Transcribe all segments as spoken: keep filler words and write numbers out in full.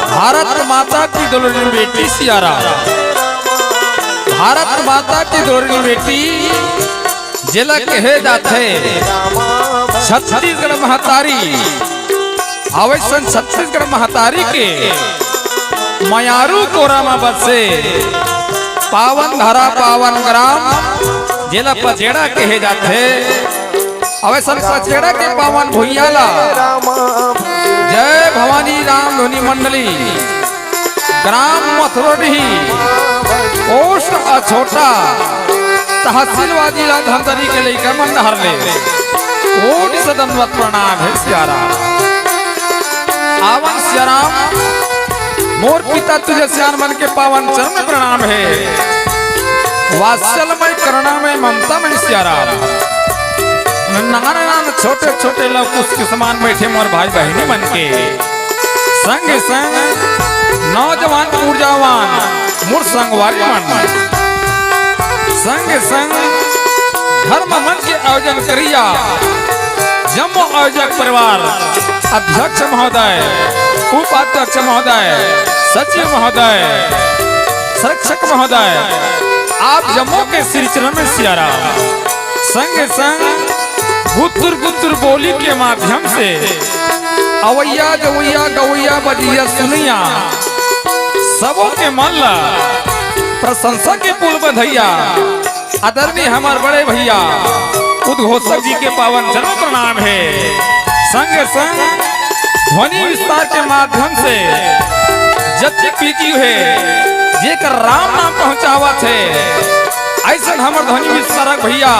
भारत माता के दुलारी बेटी सियाराम, भारत माता के दुलारी बेटी, जेला कहे जाथे छत्तीसगढ़ महतारी। अवइसन छत्तीसगढ़ महतारी के मयारू कोरा म बसे पावन धरा पावन ग्राम, जेला पचेड़ा कहे जाथे। अवइसन पचेड़ा के पावन भुइयां ला जय भवानी राम धुनी मंडली, ग्राम मथुरडीह, पोस्ट अछोटा, तहसील व जिला धमतरी के लइका मन डहर ले कोटि से दंडवत प्रणाम हे सियाराम। आवन सियाराम, मोर पिता तुझे सियान मन के पावन चरण में प्रणाम हे। वात्सल्यमय, करुणामय, ममतामय सियाराम। नान नान छोटे छोटे लव कुश के समान बइठे मोर भाई बहिनी मन के संग संग नौजवान ऊर्जावान मोर संगवारी मन, संग संग धर्म मंच के आयोजन करिया जम्मो आयोजक परिवार, अध्यक्ष महोदय, उपाध्यक्ष महोदय, सचिव महोदय, संरक्षक महोदय, आप जम्मो के श्री चरण में सियाराम। संग संग गुत्तुर गुत्तुर बोली के माध्यम से अवइया जवइया गवइया बजइया सुनइया सबो के मन ला प्रशंसा के पुल बंधइया आदरणीय हमर बड़े भइया उद्घोषक जी के पावन चरण प्रणाम हे। संग संग ध्वनि विस्तार के माध्यम से जति पीजी हे, जेकर राम नाम पहुंचावत हे, अइसन हमर ध्वनि विस्तारक भइया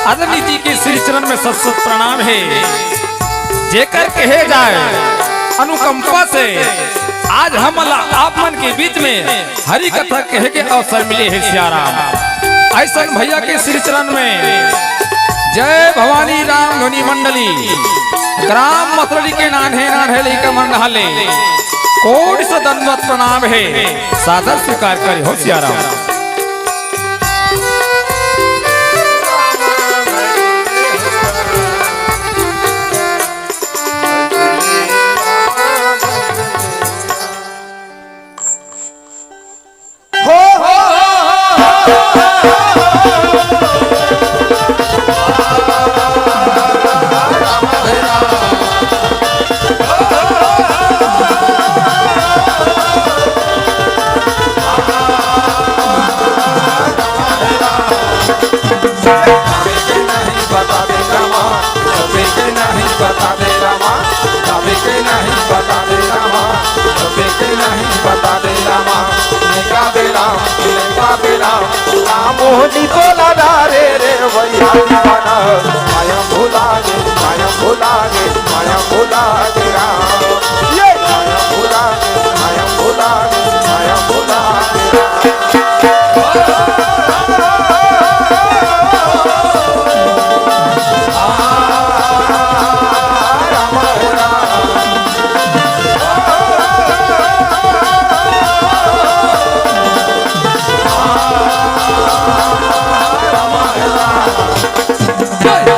आदरणीय जी के श्री चरण में सत सत प्रणाम हे। जेकर कहे जाए अनुकंपा से आज हमला आप मन के बीच में हरि कथा कहे के अवसर मिले हे सियाराम। अइसन भइया के श्री चरण में जय भवानी राम धुनी मंडली, ग्राम मथुरडीह के नान्हे नान्हे लइका मन डहर ले कोटि से दंडवत प्रणाम हे, सादर स्वीकार करे हो सियाराम। मोहनी तोला डारे रे भैया दीवाना, माया भुला गे, माया भुला गे, माया भुला गे राम। ये माया भुला गे, माया भुला गे, माया भुला गे राम।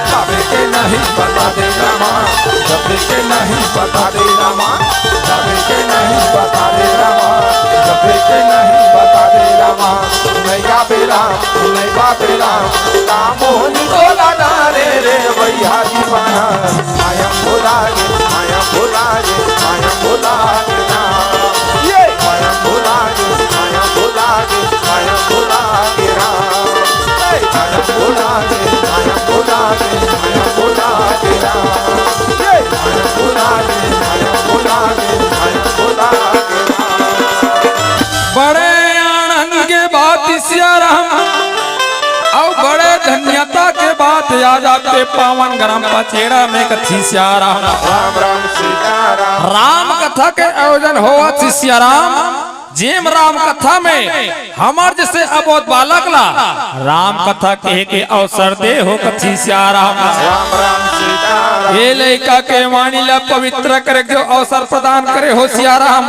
जाबे के नहीं बता दे रामा, जाबे के नहीं बता दे रामा, जाबे के नहीं बता दे रामा, जाबे के नहीं बता दे रामा। नहीं गाबे राम, नहीं बाबे राम, राम मोहनी तोला डारे रे भैया दीवाना। माया भुला गे, माया भुला गे, माया भुला गे राम। ये माया भुला गे, माया भुला गे, माया भुला गे राम। बड़े आनंद के बात सियाराम अउ बड़े धन्यता के बात याद आथे पावन ग्राम पचेड़ा में कथी सियाराम। राम राम सीताराम। राम कथा के आयोजन होवत सियाराम। जेम राम कथा में हमर जइसे अबोध बालक ला राम कथा कहे के अवसर दे हो कथी सियाराम। राम राम सीताराम। ये लइका के वाणी ला पवित्र करे के जो अवसर प्रदान करे हो सियाराम।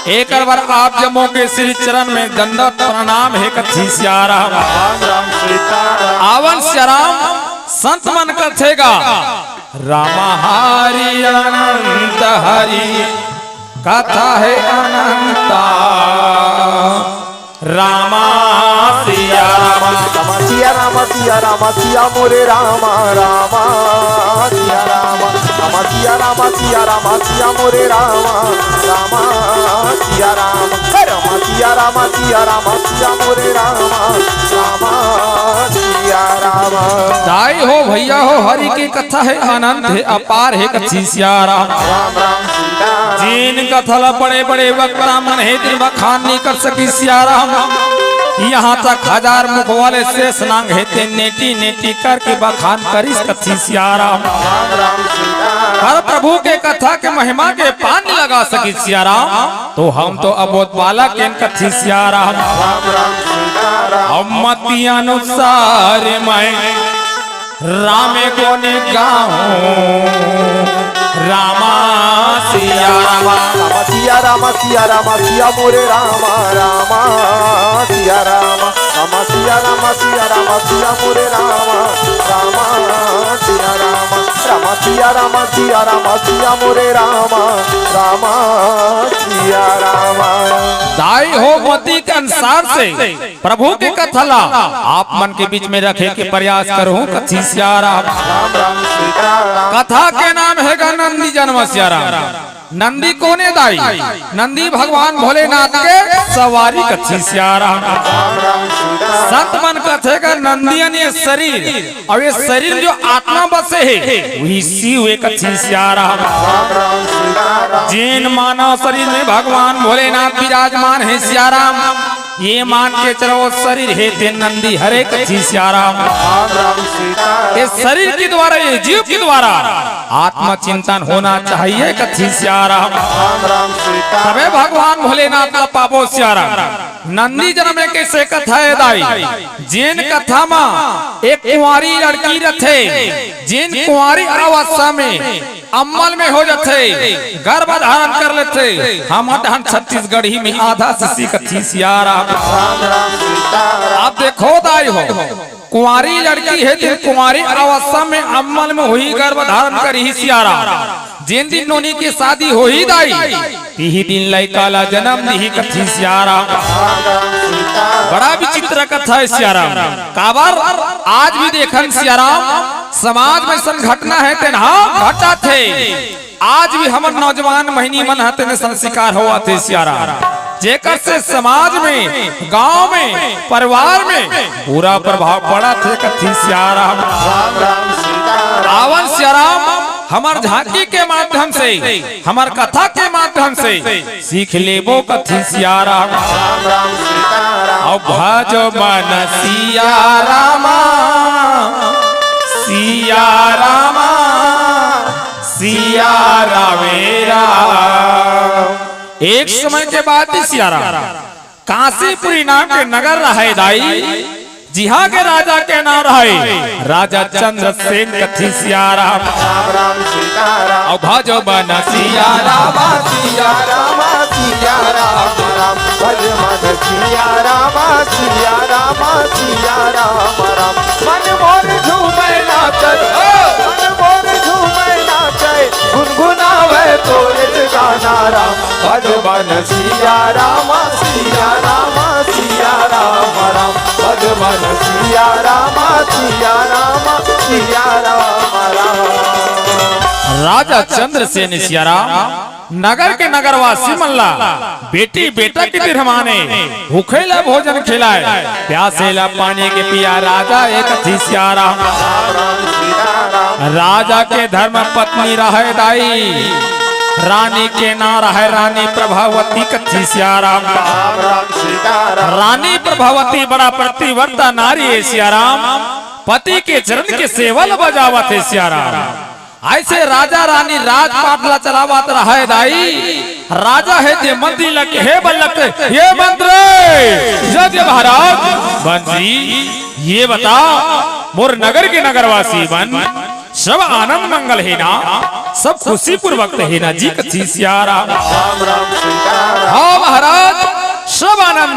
एकर बर आप जम्मो के श्री चरण में दंडवत प्रणाम हे कथी सियाराम। राम राम सीताराम। आवन सियाराम संत मन कथे गा। राम हरि अनंत हरि, कथा हे अनंता। रामा सिया रामा। रामा सिया रामा सिया रामा सिया मोरे रामा। रामा सिया रामा। रामा सिया रामा सिया रामा सिया मोरे रामा। रामा सिया रामा। हे रामा सिया रामा सिया रामा सिया मोरे रामा। रामा सिया रामा। दाई हो, भैया हो, हरि के कथा हे अनंत हे, अपार हे कथी सिया राम। राम राम सीता राम। जेन कथा ला बड़े बड़े वक्ता मन हे, तेन बखान नइ कर सकी सिया राम। यहाँ तक हजार मुख वाले शेष नांग हे, तेन नेटी नेटी करके बखान करिस कथी सिया राम। राम राम सीता राम। पर प्रभु के कथा के महिमा के पार नइ लगा सकी सिया राम। तो हम तो अबोध बालक एन कथी सिया राम। राम राम सीता राम। अब मति अनुसार मैं राम गुण गाऊं। रामा सिया रामा। रामा सिया रामा सिया रामा सिया मोरे रामा। रामा सिया रामा। रामा सिया रामा सिया रामा सिया मोरे रामा। रामा सिया रामा। रामा सिया रामा सिया रामा सिया मोरे रामा। रामा सिया रामा। दाई हो, मति के अनुसार से प्रभु के कथा ला आप मन के बीच में रखे के प्रयास करहूं कथी सिया राम। राम राम सीता राम। कथा के नाम हे गा नंदी जन्म सिया राम। नंदी कोने दाई? नंदी भगवान भोलेनाथ के सवारी कथी सिया राम। राम राम सीता राम। संत मन कथे गा नंदी यानी ये शरीर, अउ ये शरीर जो आत्मा बसे हे, वही शिव हे कथी सिया राम। राम राम सीता राम। जेन मानव शरीर में भगवान भोलेनाथ विराजमान हे सिया राम, ये मान के चलो शरीर हे तेन नंदी हरे कथी सिया राम। राम राम सीता राम। ये शरीर के द्वारा, ये जीव के द्वारा आत्म चिंतन होना चाहिए कथी सिया राम। राम राम सीता राम। तबे भगवान भोलेनाथ ला पाबो सिया राम। नंदी जन्म में कइसे कथा हे दाई? जेन कथा मा एक कुंवारी लड़की रथे, जेन कुंवारी अवस्था में अम्मल में हो जथे, गर्भ धारण कर लेथे, हम डहन छत्तीसगढ़ी में आधा सिसी कथी सिया राम। राम राम सीता राम। अब देखो दाई हो, कुंवारी लड़की हे, तेन कुंवारी अवस्था में अम्मल में होही, गर्भ धारण करही सिया राम। जेन दिन नोनी के शादी होही दाई, तिही दिन लइका ला जन्म दिही कथी सिया राम। राम राम सीता राम। बड़ा विचित्र कथा हे सिया राम। काबर आज भी देखन सिया राम, समाज में अइसन घटना हे तेन हा घटत हे। आज भी हमर नौजवान बहिनी मन ह तेने संस्कार होवत हे सिया राम, जेकर से समाज में, गांव में, परिवार में बुरा प्रभाव पड़त हे कथी सिया राम। राम राम सीता राम। आवन सिया राम, हमर झांकी के माध्यम से, हमर कथा के माध्यम से सीख लेबो कथी सिया राम। राम राम सीता राम। अउ भजो मन सिया रामा, सिया रामा, सिया रामे राम। एक समय के बात हे सिया राम, काशीपुरी नाम के नगर रहय दाई, जिहां के राजा के नाम रहय राजा चंद्रसेन कथी सिया राम। राम राम सीता राम। अउ भजो मन सिया राम, सिया राम, सिया राम राम। भज मन सिया राम, सिया राम, सिया राम राम। मन मोर झूमे नाचे, मन मोर झूमे नाचे, गुनगुनावे तोरे गाना राम। भज मन सिया राम, सिया राम, सिया राम राम। भज मन सिया राम, सिया राम, सिया राम राम। राजा चंद्रसेन सिया राम नगर के नगरवासी मन ला बेटी बेटा के बिरहमाने, भूखे ला भोजन खिलाय, प्यासे ला पानी के पिया राजा एक कथी सिया राम। राजा के धर्म पत्नी रहय दाई, रानी के नाम रहय रानी प्रभावती कथी सिया राम। रानी प्रभावती बड़ा पतिव्रता नारी हे सिया राम, पति के चरण के सेवा ल बजावत हे सिया राम। अइसे राजा रानी राजपाट ला चलावत रहय दाई। राजा हे ते मंत्री ल कहे बर लगथे, ये मंत्री, जज महाराज, मंत्री, ये बता, मोर नगर के नगरवासी मन, सब आनंद मंगल हे ना, सब खुशी पूर्वक हे ना जी कथी सिया राम। हाँ महाराज, सब आनंद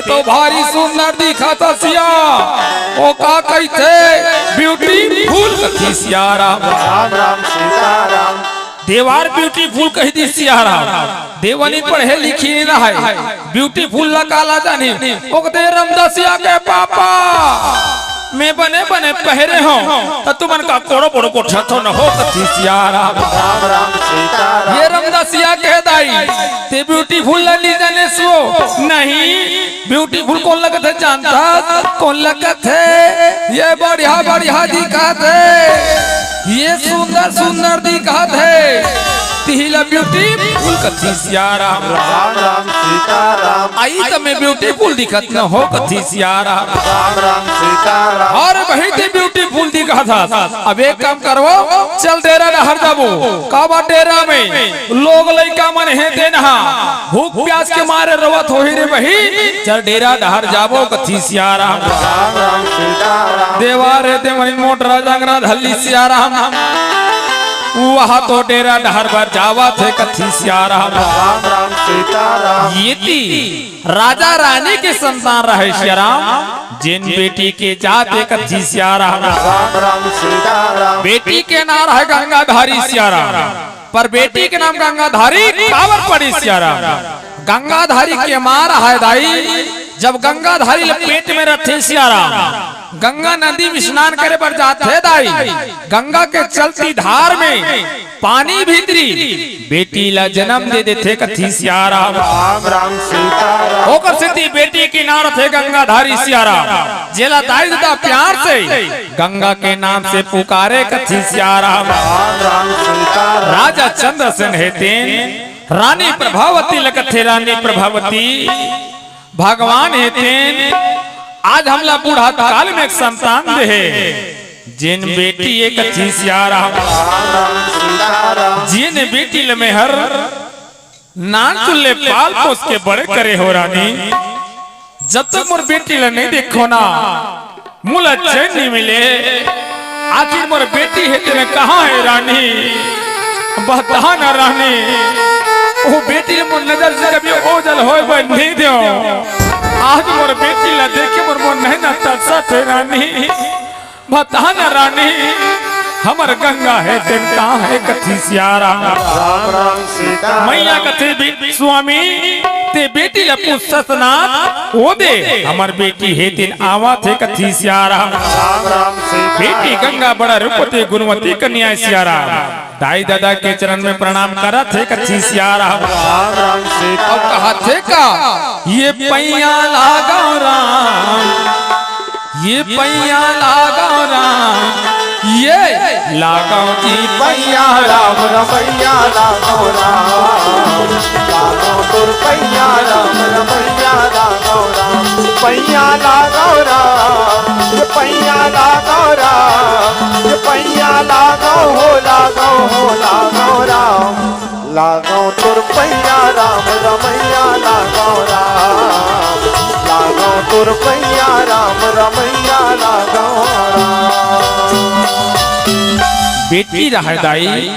ते तो भारी सुंदर दिखत हस सिया। ओ का कहिथे? ब्यूटीफुल कहिथे सिया राम। राम राम सीताराम। देवार ब्यूटीफुल कहि दिस सिया राम। देवनी पढ़े लिखी नइ रहय, ब्यूटीफुल ला काला जानही। ओ कहिथे रमदासिया के पापा, मैं बने बने पहिरे हंव, त तुमन का कोड़ो बोड़ो गोठा तो न हो कहिथे सिया राम। राम राम सीताराम। ये रमदासिया के दाई, ते ब्यूटीफुल ला नइ जानेस ओ? नहीं। ब्यूटीफुल कोन लगथे जानथस? कोन लगथे? ये बढ़िया बढ़िया दिखथे, ये सुंदर सुंदर दिखथे। ही ला ब्यूटीफुल कथी सियाराम। राम राम सीताराम। आई त मैं ब्यूटीफुल दिखत न हो कथी सियाराम। राम राम सीताराम। अरे बही ते ब्यूटीफुल दिखत हस। अब एक काम करबो, चल डेरा डहर जाबो। का बात डेरा में लोग लइका मन हे तेन हा भूख प्यास के मारे रोवत होही रे बही, चल डेरा डहर जाबो कथी सियाराम। राम राम सीताराम। देवा रे देवरी मोटरा जंगरा धल्ली सियाराम। वहा तो डेरा डहर बर जावत हे कथी सियाराम। राम राम सीताराम। ये ती राजा रानी के संतान रहे सियाराम, जेन बेटी के जात हे कथी सियाराम। राम राम सीताराम। बेटी के नाम रहे गंगाधारी सियाराम, पर बेटी के नाम गंगाधारी काबर पड़ी सियाराम। गंगाधारी के माँ रहे दाई, जब गंगाधारी ल पेट में रथे सियाराम, गंगा नदी में स्नान करे बर जाथे दाई, गंगा के चलती धार में पानी भीतरी बेटी ला जन्म दे देथे कथी सियाराम। राम राम सीताराम। ओकर सेती बेटी के नाम रथे गंगाधारी सियाराम, जेला दाई ददा प्यार से गंगा के नाम से पुकारे कथी सियाराम। राम राम सीताराम। राजा चंद्रसेन हे तेन रानी प्रभावती ल कथे रानी प्रभावती। भगवान हे तेन आज हमला बूढ़ा काल में एक संतान दे हे, जेन बेटी हे कथी सियाराम। राम राम सीताराम। जेन बेटी ल मेहर नानचुन ले पाल पोस के बड़े करे हो रानी, जब तक मोर बेटी ल नहीं देखो ना, मोला चैन नहीं मिले। आखिर मोर बेटी हे तेन कहाँ हे रानी, बता ना रानी। वो बेटी ल मोर नजर से कभी ओझल होय बर नहीं देव। आज मोर बेटी ल देखे मोर मोर नहीं ना तरसत हे रानी। बता ना रानी, हमर गंगा हे तेन कहाँ हे कथी सियाराम। राम राम सीता। मैया कथे बे-, स्वामी, ते बेटी ल पूछत ना, ओ दे, हमर बेटी हे तेन आवत हे कथी सियाराम। राम राम सीता। बेटी गंगा बड़ा रूपवती गुणवती कन्या सियाराम। दाई ददा के चरण में प्रणाम करत हे कथी सियाराम। राम राम सीता। अब कहत हे का, ये पैया लागव राम, ये पैया लागव राम, ये लागव जी पैया राम रमैया लागव राम, लागव तोर पैया राम रमैया लागव राम, पैया लागव राम, ये पैया लागव राम, ये पैया लागव हो, लागव हो, लागव राम। लागव तोर पैया राम रमैया लागव राम, लागव तोर पैया राम रमैया लागव राम। बेटी रहय दाई,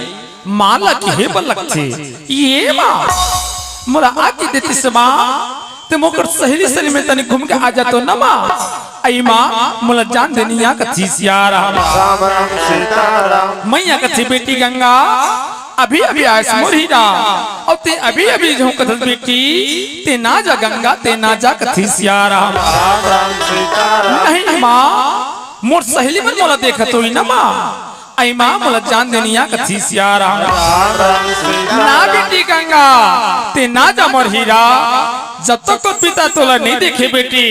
माँ ला किहे बर लगथे। ये माँ, मोला आके देतिस माँ, ते मोकर सहेली सहेली में तनी घूम के आ जातो न माँ। अई माँ, मोला जान दे नइया कथी सियाराम। राम राम सीताराम। मैया कथे बेटी गंगा, अभी अभी आयस मोर हीरा, अउ ते अभी अभी झोंकत हस बेटी, ते ना जा गंगा, ते ना जा कथी सियाराम। राम राम सीताराम। नहीं माँ, मोर सहेली मन मोला देखत होही ना माँ। अई माँ, मोला जान दे नइया कथी सियाराम। राम राम सीताराम। ना बेटी गंगा, ते ना जा मोर हीरा, जब तक तोर पिता तोला नइ देखे बेटी,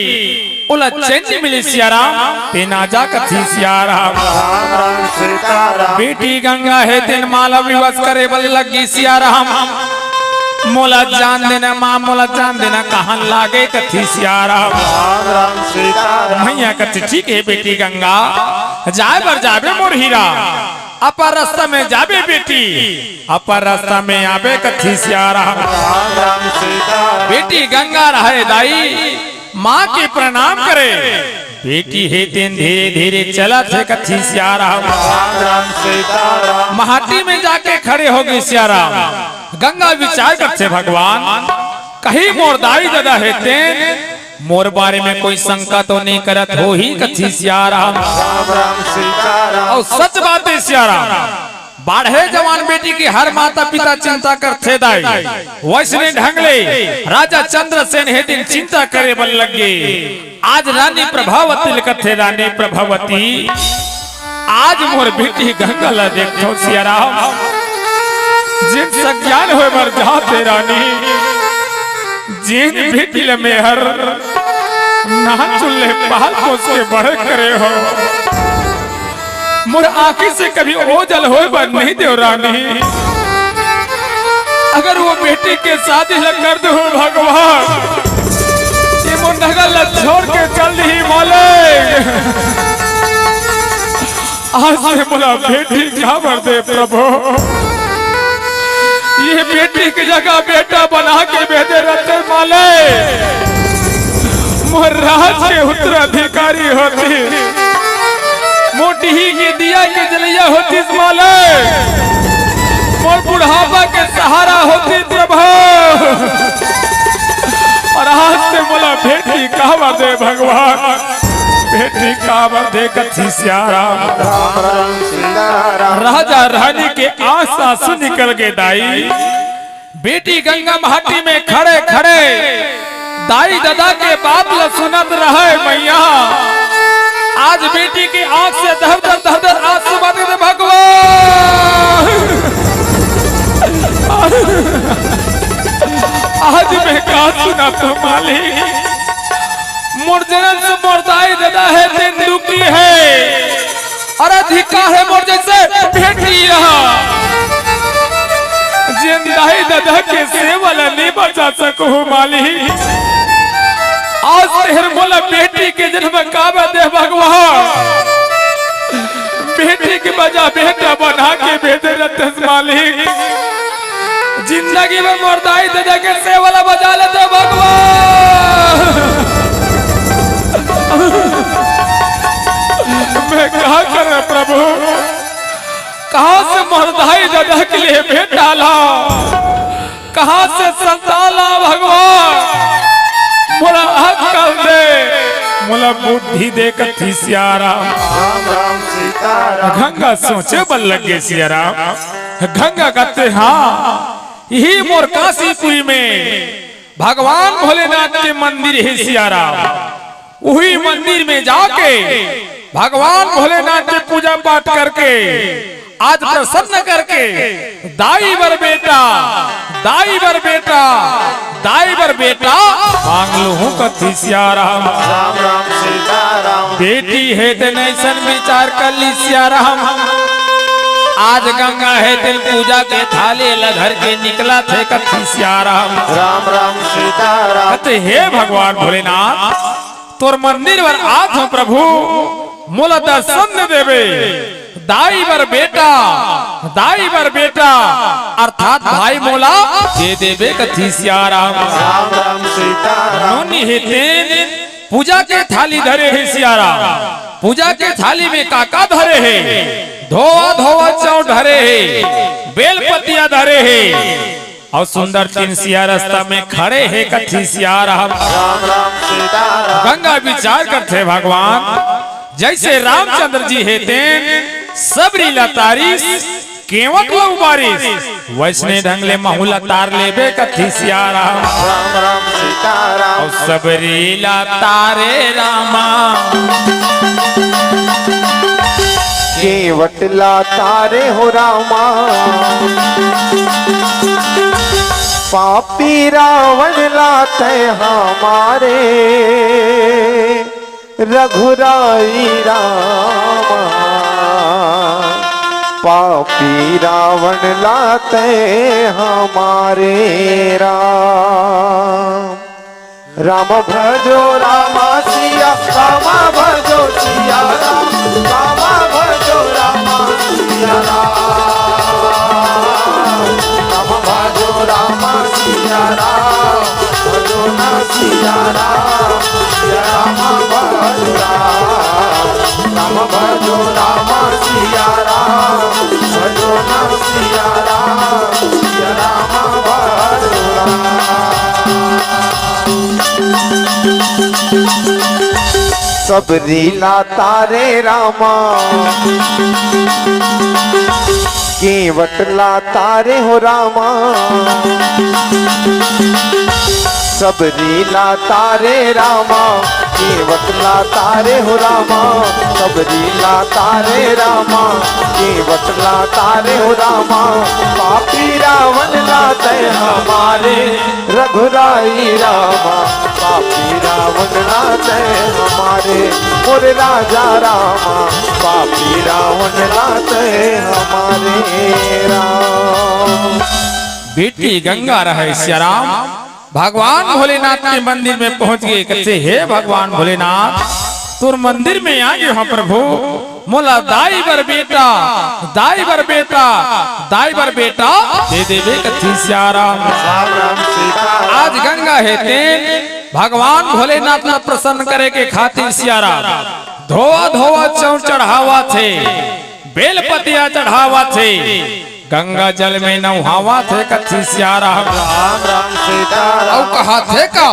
ओला चैन नइ मिले सियाराम, ते ना जा कथी सियाराम। राम राम सीताराम। बेटी गंगा हे तेन माँ ला विवश करे बर लग गे सियाराम। मोला जान दे ना माँ, मोला जान दे ना, कहाँ लागे कथी सियाराम। राम राम सीताराम। मैया कथे ठीक हे बेटी गंगा, जाय बर जाबे मोर हीरा, अपर रस्ता में जाबे बेटी, अपर रस्ता में आबे कथी सियाराम। राम राम सीताराम। बेटी गंगा रहय दाई, माँ के प्रणाम करे। बेटी हे तेन धीरे धीरे चलत हे कथी सियाराम। राम राम सीताराम। माटी में जाके खड़े हो गे सियाराम। गंगा विचार करथे भगवान, कहीं मोर दाई ददा हे तेन मोर बारे में कोई शंका तो नइ करत होही कथी सियाराम। राम राम सीताराम। अउ सच बात हे सियाराम, बाढ़े जवान बेटी के हर माता पिता चिंता करथे दाई, वइसने ढंग ले राजा चंद्रसेन हे तेन चिंता करे बर लग गे। आज रानी प्रभावती ल कथे रानी प्रभावती, आज मोर बेटी गंगा ला देखथों सियाराम, जेन सज्ञान होय बर जात हे रानी, जेन बेटी ल मेहर नानचुन ले पाल पोस के बड़े करे हों, मोर आँखी से कभी ओझल होय बर नइ देव रानी। अगर वो बेटी के शादी ल कर दे हो भगवान, ये मोर नगर ल छोड़ के चल दिही मालिक। आज से मोला बेटी काबर दे प्रभु, ये बेटी के जगह बेटा बना के भेजे रहते मालिक। मोर राज के उत्तराधिकारी होती, मोर डीही के दिया के जलैया होतिस मालिक, मोर बुढ़ापा के सहारा होतिस प्रभु। अउ आज ते मोला बेटी काबर दे भगवान, बेटी काबर दे कथी सियाराम। राम राम सीताराम। राजा रानी के आंख से आंसू निकल गे दाई। बेटी गंगा माटी में खड़े खड़े दाई ददा के बात ल सुनत रहय मइया। आज बेटी के आंख से दर दर दर दर आंसू बहत हे भगवान। आज मैं का सुनत हों मालिक, मोर जनम से मोर दाई ददा हे तेन दुखी हे। अरे धिक्कार हे मोर जइसे बेटी रहा, जेन दाई ददा के सेवा ल नइ बचा सकहूं मालिक। आज तेहर मोला बेटी के जनम काबर दे भगवान, बेटी के बजा बेटा बना के भेजे रहतेस मालिक। जिंदगी में मोर दाई ददा के सेवा ल बजा लेते भगवान। मैं का करंव प्रभु, कहां से मोर दाई ददा के लिए बेटा लांव, कहां से संतान लांव भगवान, मोला अक्कल दे, मोला बुद्धि दे कथी सियाराम। राम राम सीताराम। गंगा सोचे बर लग गे सियाराम। गंगा कथे हां, इही मोर काशीपुरी में भगवान भोलेनाथ के मंदिर हे सियाराम, उही मंदिर में जाके भगवान भोलेनाथ के पूजा पाठ करके आज प्रसन्न करके दाई बर बेटा, दाई बर बेटा, दाई बर बेटा मांग लूहूं कथी सियाराम। राम राम सीताराम। बेटी हे तेन अइसन विचार कर लिस सियाराम। आज गंगा हे तेन पूजा के थाली ल धर के निकलत हे कथी सियाराम। राम राम सीताराम। कथे हे भगवान भोलेनाथ, तोर मंदिर बर आत हों प्रभु, मोला दर्शन दे देबे। दाई बर बेटा, दाई बर बेटा, अर्थात भाई मोला दे देबे कथी सियाराम। राम राम सीताराम। नोनी हे तेन पूजा के थाली धरे हे सियाराम। पूजा के थाली में का का धरे हे? धोवा धोवा चाउर धरे हे, बेल पतिया धरे हे, अउ सुंदर तीन सिया रस्ता में खड़े हे कथी सियाराम। राम राम सीताराम। गंगा विचार करथे भगवान, जइसे रामचंद्र जी हे तेन सबरी ल तारिस, केंवट ल उबारिस, वइसने ढंग ले महूं ल तार लेबे कथी सियाराम। राम राम सीताराम। अउ सबरी ल तारे रामा। केंवट ला तारे हो रामा, पापी रावण ला तैं हमारे रघुराई रामा, पापी रावण ला तैं हमारे राम। राम भजो राम सिया, राम भजो सिया राम, राम भजो राम सिया राम। राम भजो राम सिया राम, भजो ना सिया राम, सिया राम भजो राम। राम भजो राम सिया राम, भजो ना सिया राम, सिया राम भजो राम। सबरी ला तारे रामा, केंवट ला तारे हो रामा। सबरी ला तारे रामा, केंवट ला तारे हो रामा। सबरी ला तारे रामा, केंवट ला तारे हो रामा। पापी रावण ला तैं हमारे रघुराई रामा, पापी रावण ला तैं हमारे, मोरे राजा रामा, पापी रावण ला तैं हमारे राम। बेटी गंगा रहय सियाराम, भगवान भोलेनाथ के मंदिर में पहुंच गे। कथे, "हे भगवान भोलेनाथ, तोर मंदिर में आ गे हंव प्रभु, मोला दाई बर बेटा, दाई बर बेटा, दाई बर बेटा दे देबे," कथे सियाराम। आज गंगा हे तेन भगवान भोलेनाथ ला प्रसन्न करे के खातिर सियाराम धोवा धोवा चौं चढ़ावत हे, बेल पतिया चढ़ावत हे, गंगा जल में नहावत हे कथे सियाराम। राम राम सीताराम। अउ कहत हे का,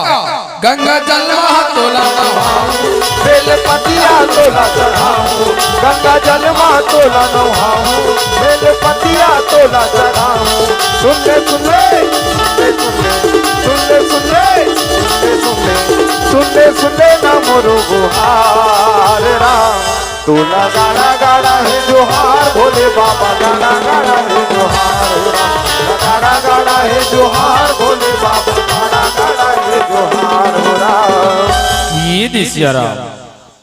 "गंगा जल महा तोला नहाऊं, बेल पतिया तोला चढ़ाऊं, गंगा जल महा तोला नहाऊं, बेल पतिया तोला चढ़ाऊं।" सुन ले, सुन ले, सुन ले, सुन ले, सुन ले, सुन ले, सुन ले, सुन ले, सुन ले ना मोरो गुहार राम। तोला गाड़ा गाड़ा हे जोहार भोले बाबा, गाड़ा गाड़ा हे जोहार हो राम, गाड़ा गाड़ा हे जोहार भोले बाबा, गाड़ा गाड़ा हे जोहार हो राम। ये दे सियाराम,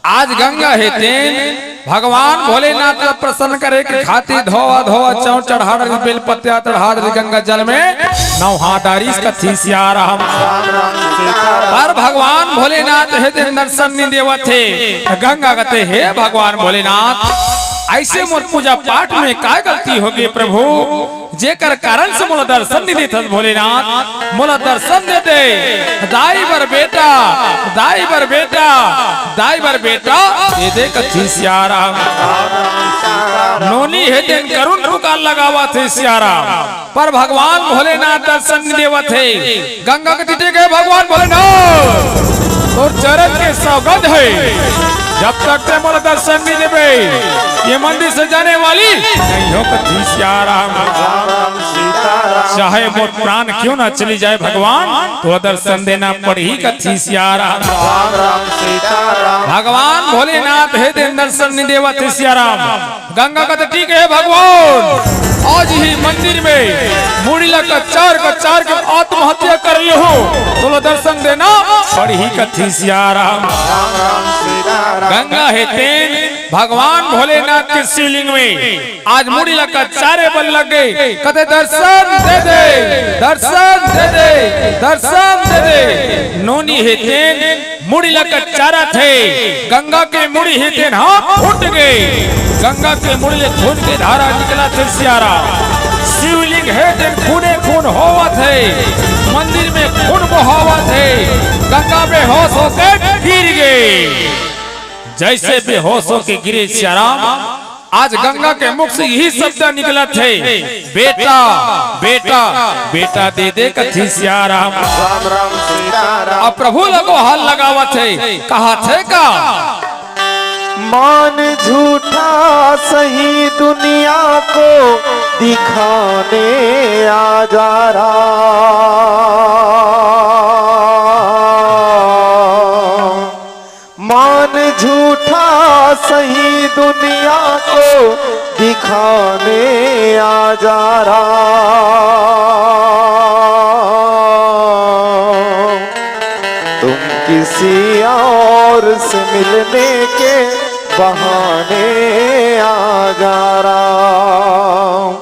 आज गंगा हे तेन भगवान भोलेनाथ ला प्रसन्न करे के खातिर धोवा धोवा चौं चढ़ा डारिस, बेल पत्ता चढ़ा डारिस, गंगा जल में नहा डारिस कथे सियाराम। राम राम सीताराम। पर भगवान भोलेनाथ हे तेन दर्शन नइ देवत हे। गंगा कथे, "हे भगवान भोलेनाथ, अइसे मोर पूजा पाठ में का गलती होगे प्रभु, जेकर कारण से मोला दर्शन नइ देथस भोलेनाथ, मोला दर्शन दे दे, दाई बर बेटा, दाई बर बेटा, दाई बर बेटा दे दे," कथे सियाराम। नोनी हे तेन करुण पुकार लगावत हे सियाराम, पर भगवान भोलेनाथ दर्शन नइ देवत हे। गंगा कथे, "ठीक हे भगवान भोलेनाथ, तोर चरण के सौगंध हे, जब तक ते मोला दर्शन नइ देबे, ये मंदिर से जाने वाली नइ हों," कथे सियाराम। राम राम सीताराम। चाहे मोर प्राण क्यों ना चली जाए भगवान, तोला दर्शन देना पड़ही कथे सियाराम। राम राम सीताराम। भगवान भोलेनाथ हे तेन दर्शन नइ देवत हे सियाराम। गंगा कथे, "ठीक हे भगवान, आज ही मंदिर में मुड़ी ला कचार कचार के आत्महत्या कर लेहूं, तोला दर्शन देना पड़ही," कथे सियाराम। राम राम सीताराम। गंगा हे तेन भगवान भोलेनाथ के शिवलिंग में आज मुड़ी ला कचारे बर लग गे, कथे, "दर्शन दे दे, दर्शन दे दे, दर्शन दे दे।" नोनी हे तेन मुड़ी ला कचारत हे, गंगा के मुड़ी हे तेन ह फूट गे। गंगा के मुड़ी ले खून के धारा निकलत हे सियाराम। शिवलिंग हे तेन खूने खून होवत हे, मंदिर में खून बहावत हे। गंगा बेहोश होके गिर गे। जइसे बेहोश होके गिरे सियाराम, आज गंगा के मुख से इही शब्द निकलत हे, "बेटा, बेटा, बेटा दे दे," कथे सियाराम। राम राम सीताराम। अब प्रभु ला गोहार लगावत हे, कहत हे का? मान झूठा सही दुनिया को दिखाने आ जा राम। मान झूठा सही दुनिया को दिखाने आ जा राम। तुम किसी और से मिलने के बहाने आ जा राम।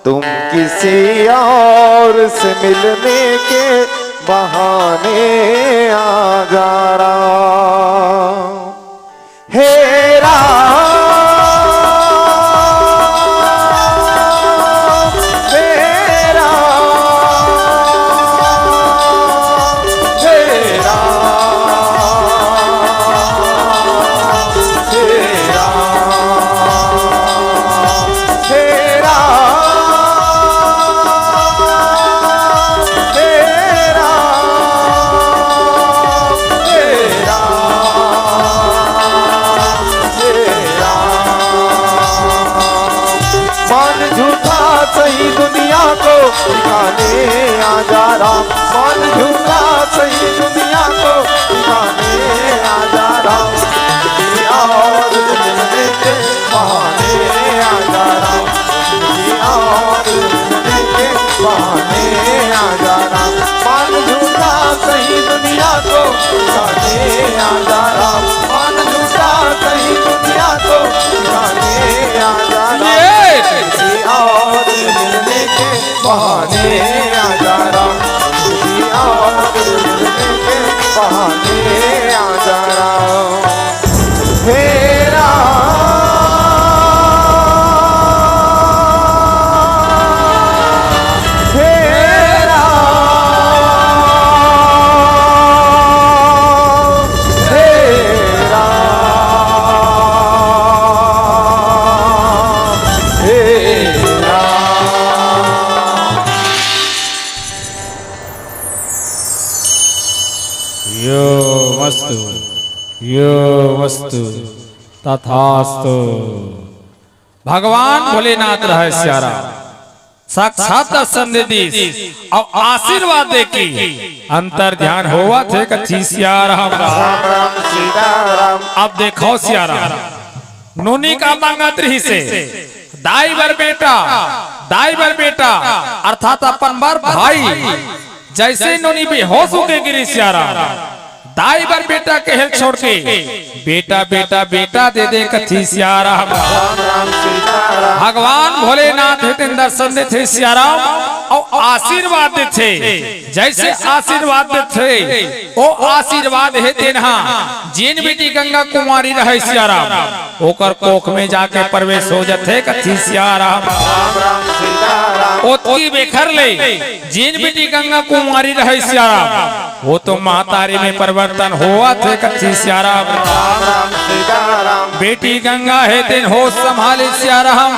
तुम किसी और से मिलने के बहाने आ जा राम। हे राम, हे राम, हे राम, हे राम, हे राम, हे राम, हे राम, हे राम। मान झूठा सही दुनिया को दिखाने आ जा राम, मान झूठा सही दुनिया को दिखाने आ जा राम। किसी और मिलने के बहाने आ जा राम, किसी और मिलने के बहाने आ जा राम। मान झूठा सही दुनिया को दिखाने आ जा राम, मान झूठा सही दुनिया को दिखाने आ जा राम। ये किसी और मिलने के बहाने आ मस्तु, यो मस्तु, तथास्तु। भगवान भोलेनाथ रहय सियाराम, साक्षात दर्शन दे दिस अउ आशीर्वाद दे कि अंतर ध्यान होवत हे कथी सियाराम। राम राम सीताराम। अब देखव सियाराम, नोनी का मांगत रहिसे, दाई बर बेटा, दाई बर बेटा, अर्थात अपन बर भाई। जइसे नोनी बेहोश होके गिरिस सियाराम, दाई बर बेटा कहे ल छोड़ के, बेटा, बेटा, बेटा दे दे कथी सियाराम। राम राम सीताराम। भगवान भोलेनाथ हे तेन दर्शन देथे सियाराम, अउ आशीर्वाद देथे। जइसे आशीर्वाद देथे, ओ आशीर्वाद हे तेन हा, जेन बेटी गंगा कुमारी रहय सियाराम, ओकर कोख में जाके प्रवेश हो जथे कथी सियाराम। राम राम सीताराम। ओतकी बेखर ले जेन बेटी गंगा कुमारी रहय सियाराम, ओ तो महतारी में परिवर्तन होवत हे कथी सियाराम। राम राम सीताराम। बेटी गंगा हे तेन होश संभाले सियाराम,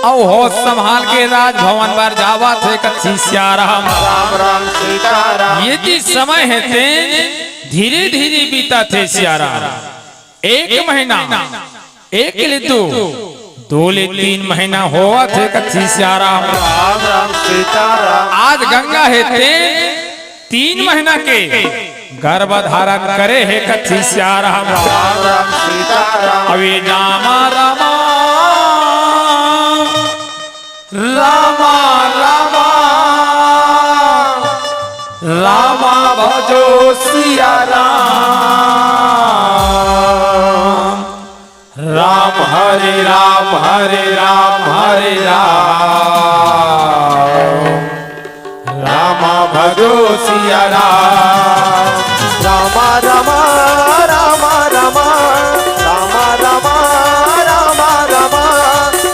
अउ होश संभाल के राजभवन बर जावत हे कथी सियाराम। राम राम सीताराम। ये जी समय हे तेन धीरे धीरे बीतत हे सियाराम। एक महीना, एक ले दो, दो ले तीन महीना होवत हे कथी सियाराम। राम राम सीताराम। आज गंगा हे तेन तीन महीना के गर्भ धारण करे हे कथी सियाराम। राम राम सीताराम। अबे रामा रामा, रामा रामा, रामा भजो सियाराम। राम हरे राम हरे राम हरे राम। रामा भजो सियाराम। रामा रामा, रामा रामा, रामा रामा, रामा रामा,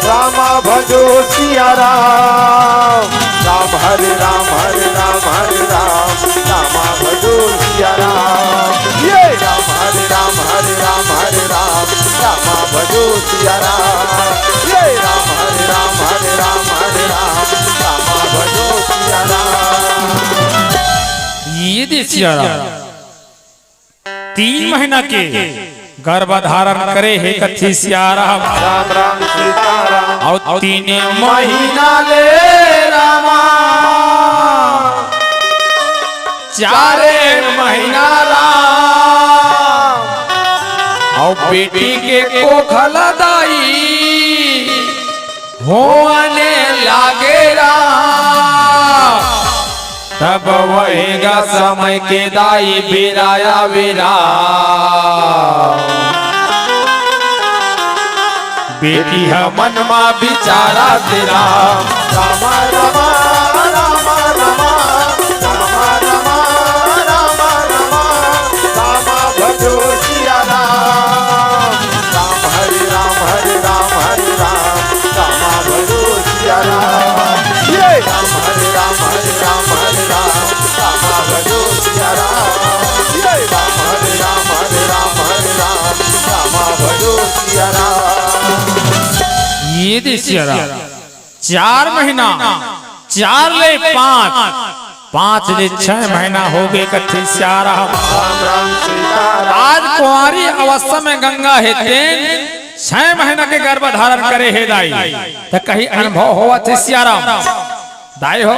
रामा भजो सियाराम। राम हरे राम हरे राम हरे राम, रामा भजो सियाराम। ये राम हरे राम हरे राम हरे राम, रामा भजो सियाराम। ये राम हरे राम हरे राम हरे राम, रामा भजो सियाराम। ये दे सियाराम। तीन महीना के गर्भ धारण करे हे कथी सियाराम। राम राम सीताराम। अउ तीन महीना ले रामा, चारे महीना राम, अउ बेटी के कोख ल दाई होवने लागे राम। तब वही गा समय के दाई बेरा आवे राम। बेटी ह मन मा बिचारथे राम। रामा रामा, रामा रामा, रामा रामा, रामा रामा, रामा भजो सियाराम। राम हरे राम हरे राम हरे राम, रामा भजो सियाराम। ये राम हरे राम हरे राम हरे राम, रामा भजो सियाराम। ये राम हरे राम हरे राम हरे राम, रामा भजो सियाराम। ये दे सियाराम। चार महीना, चार ले पाँच, पाँच ले छह महीना होगे कथे सियाराम। राम राम सीताराम। आज कुंवारी अवस्था में गंगा हे तेन छह महीना के गर्भ धारण करे हे दाई, त कहीं अनुभव होवत हे सियाराम। दाई हो,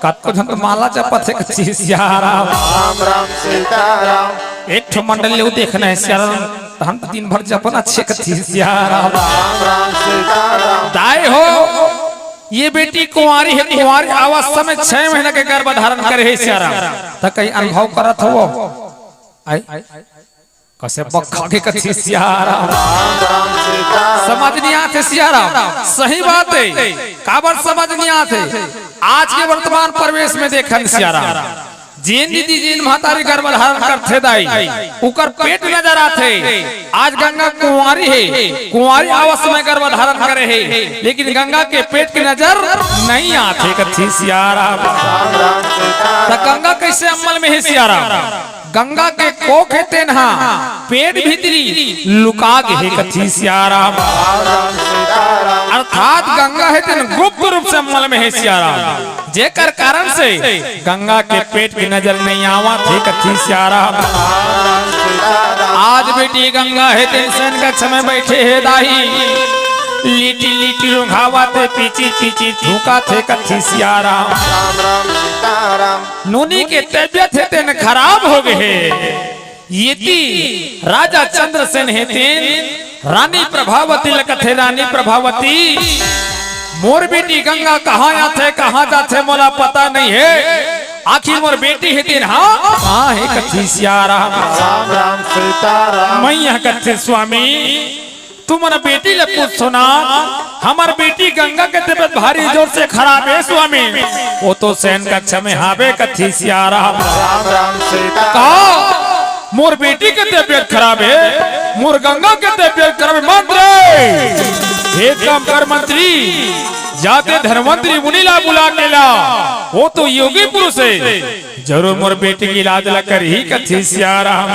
कतको झन तो माला जपत हे कथे सियाराम। राम राम सीताराम। एक ठो मंडली उ देखना हे सियाराम, त हम तो दिन भर जपना छे कथे सियाराम। राम राम सीताराम। दाई हो, ये बेटी कुंवारी हे, कुंवारी अवस्था में छह महीना के गर्भ धारण करे हे सियाराम, त कहीं अनुभव करत हो? आई, कसे बखा के कथे सियाराम। राम राम सीताराम। समझ नहीं आथे सियाराम। सही बात हे, काबर समझ नहीं आथे? आज के वर्तमान परिवेश में देखन सियाराम, जेन दीदी, जेन महतारी गर्भ धारण करथे दाई, उकर पेट नजर आथे। आज गंगा कुंवारी हे, कुंवारी अवस्था में गर्भ धारण करे हे, लेकिन गंगा के पेट के नजर नहीं आथे कथे सियाराम। त गंगा कइसे अमल में हे सियाराम? गंगा के कोख हे तेन हा पेट भीतरी लुका गे हे कथे सियाराम। अर्थात गंगा हे तेन गुप्त रूप से मल में हे सियाराम, जेकर कारण से गंगा के पेट के नजर नहीं आवत हे कथे सियाराम। आज बेटी गंगा हे तेन शयन कक्ष में बैठे हे दाई, लीटी लीटी रुंघावत हे, पीची पीची थूकत हे कथे सियाराम। राम राम सीताराम। नोनी के तबियत हे तेन खराब हो गए हे। येती राजा चंद्रसेन हे तेन रानी प्रभावती ल कथे, रानी प्रभावती, मोर बेटी गंगा कहाँ आथे, कहाँ जाथे, मोला पता नहीं हे। आखिर मोर बेटी हे तेन, हाँ, कहाँ हे कथे सियाराम। राम राम सीताराम। मैं यहाँ कथे स्वामी, तुमन बेटी ले पूछो ना, हमर बेटी गंगा के तबियत भारी जोर से खराब हे स्वामी। वो तो शयन कक्ष में हावे कथे सियाराम। राम राम सीता। का मोर बेटी के तबियत खराब हे, मोर गंगा के तबियत खराब हे। मंत्री, एक काम कर मंत्री, जाते धनवंतरी मुनि ला बुला के ला, वो तो योगी पुरुष हे, जरूर मोर बेटी के इलाज ला करही कथे सियाराम।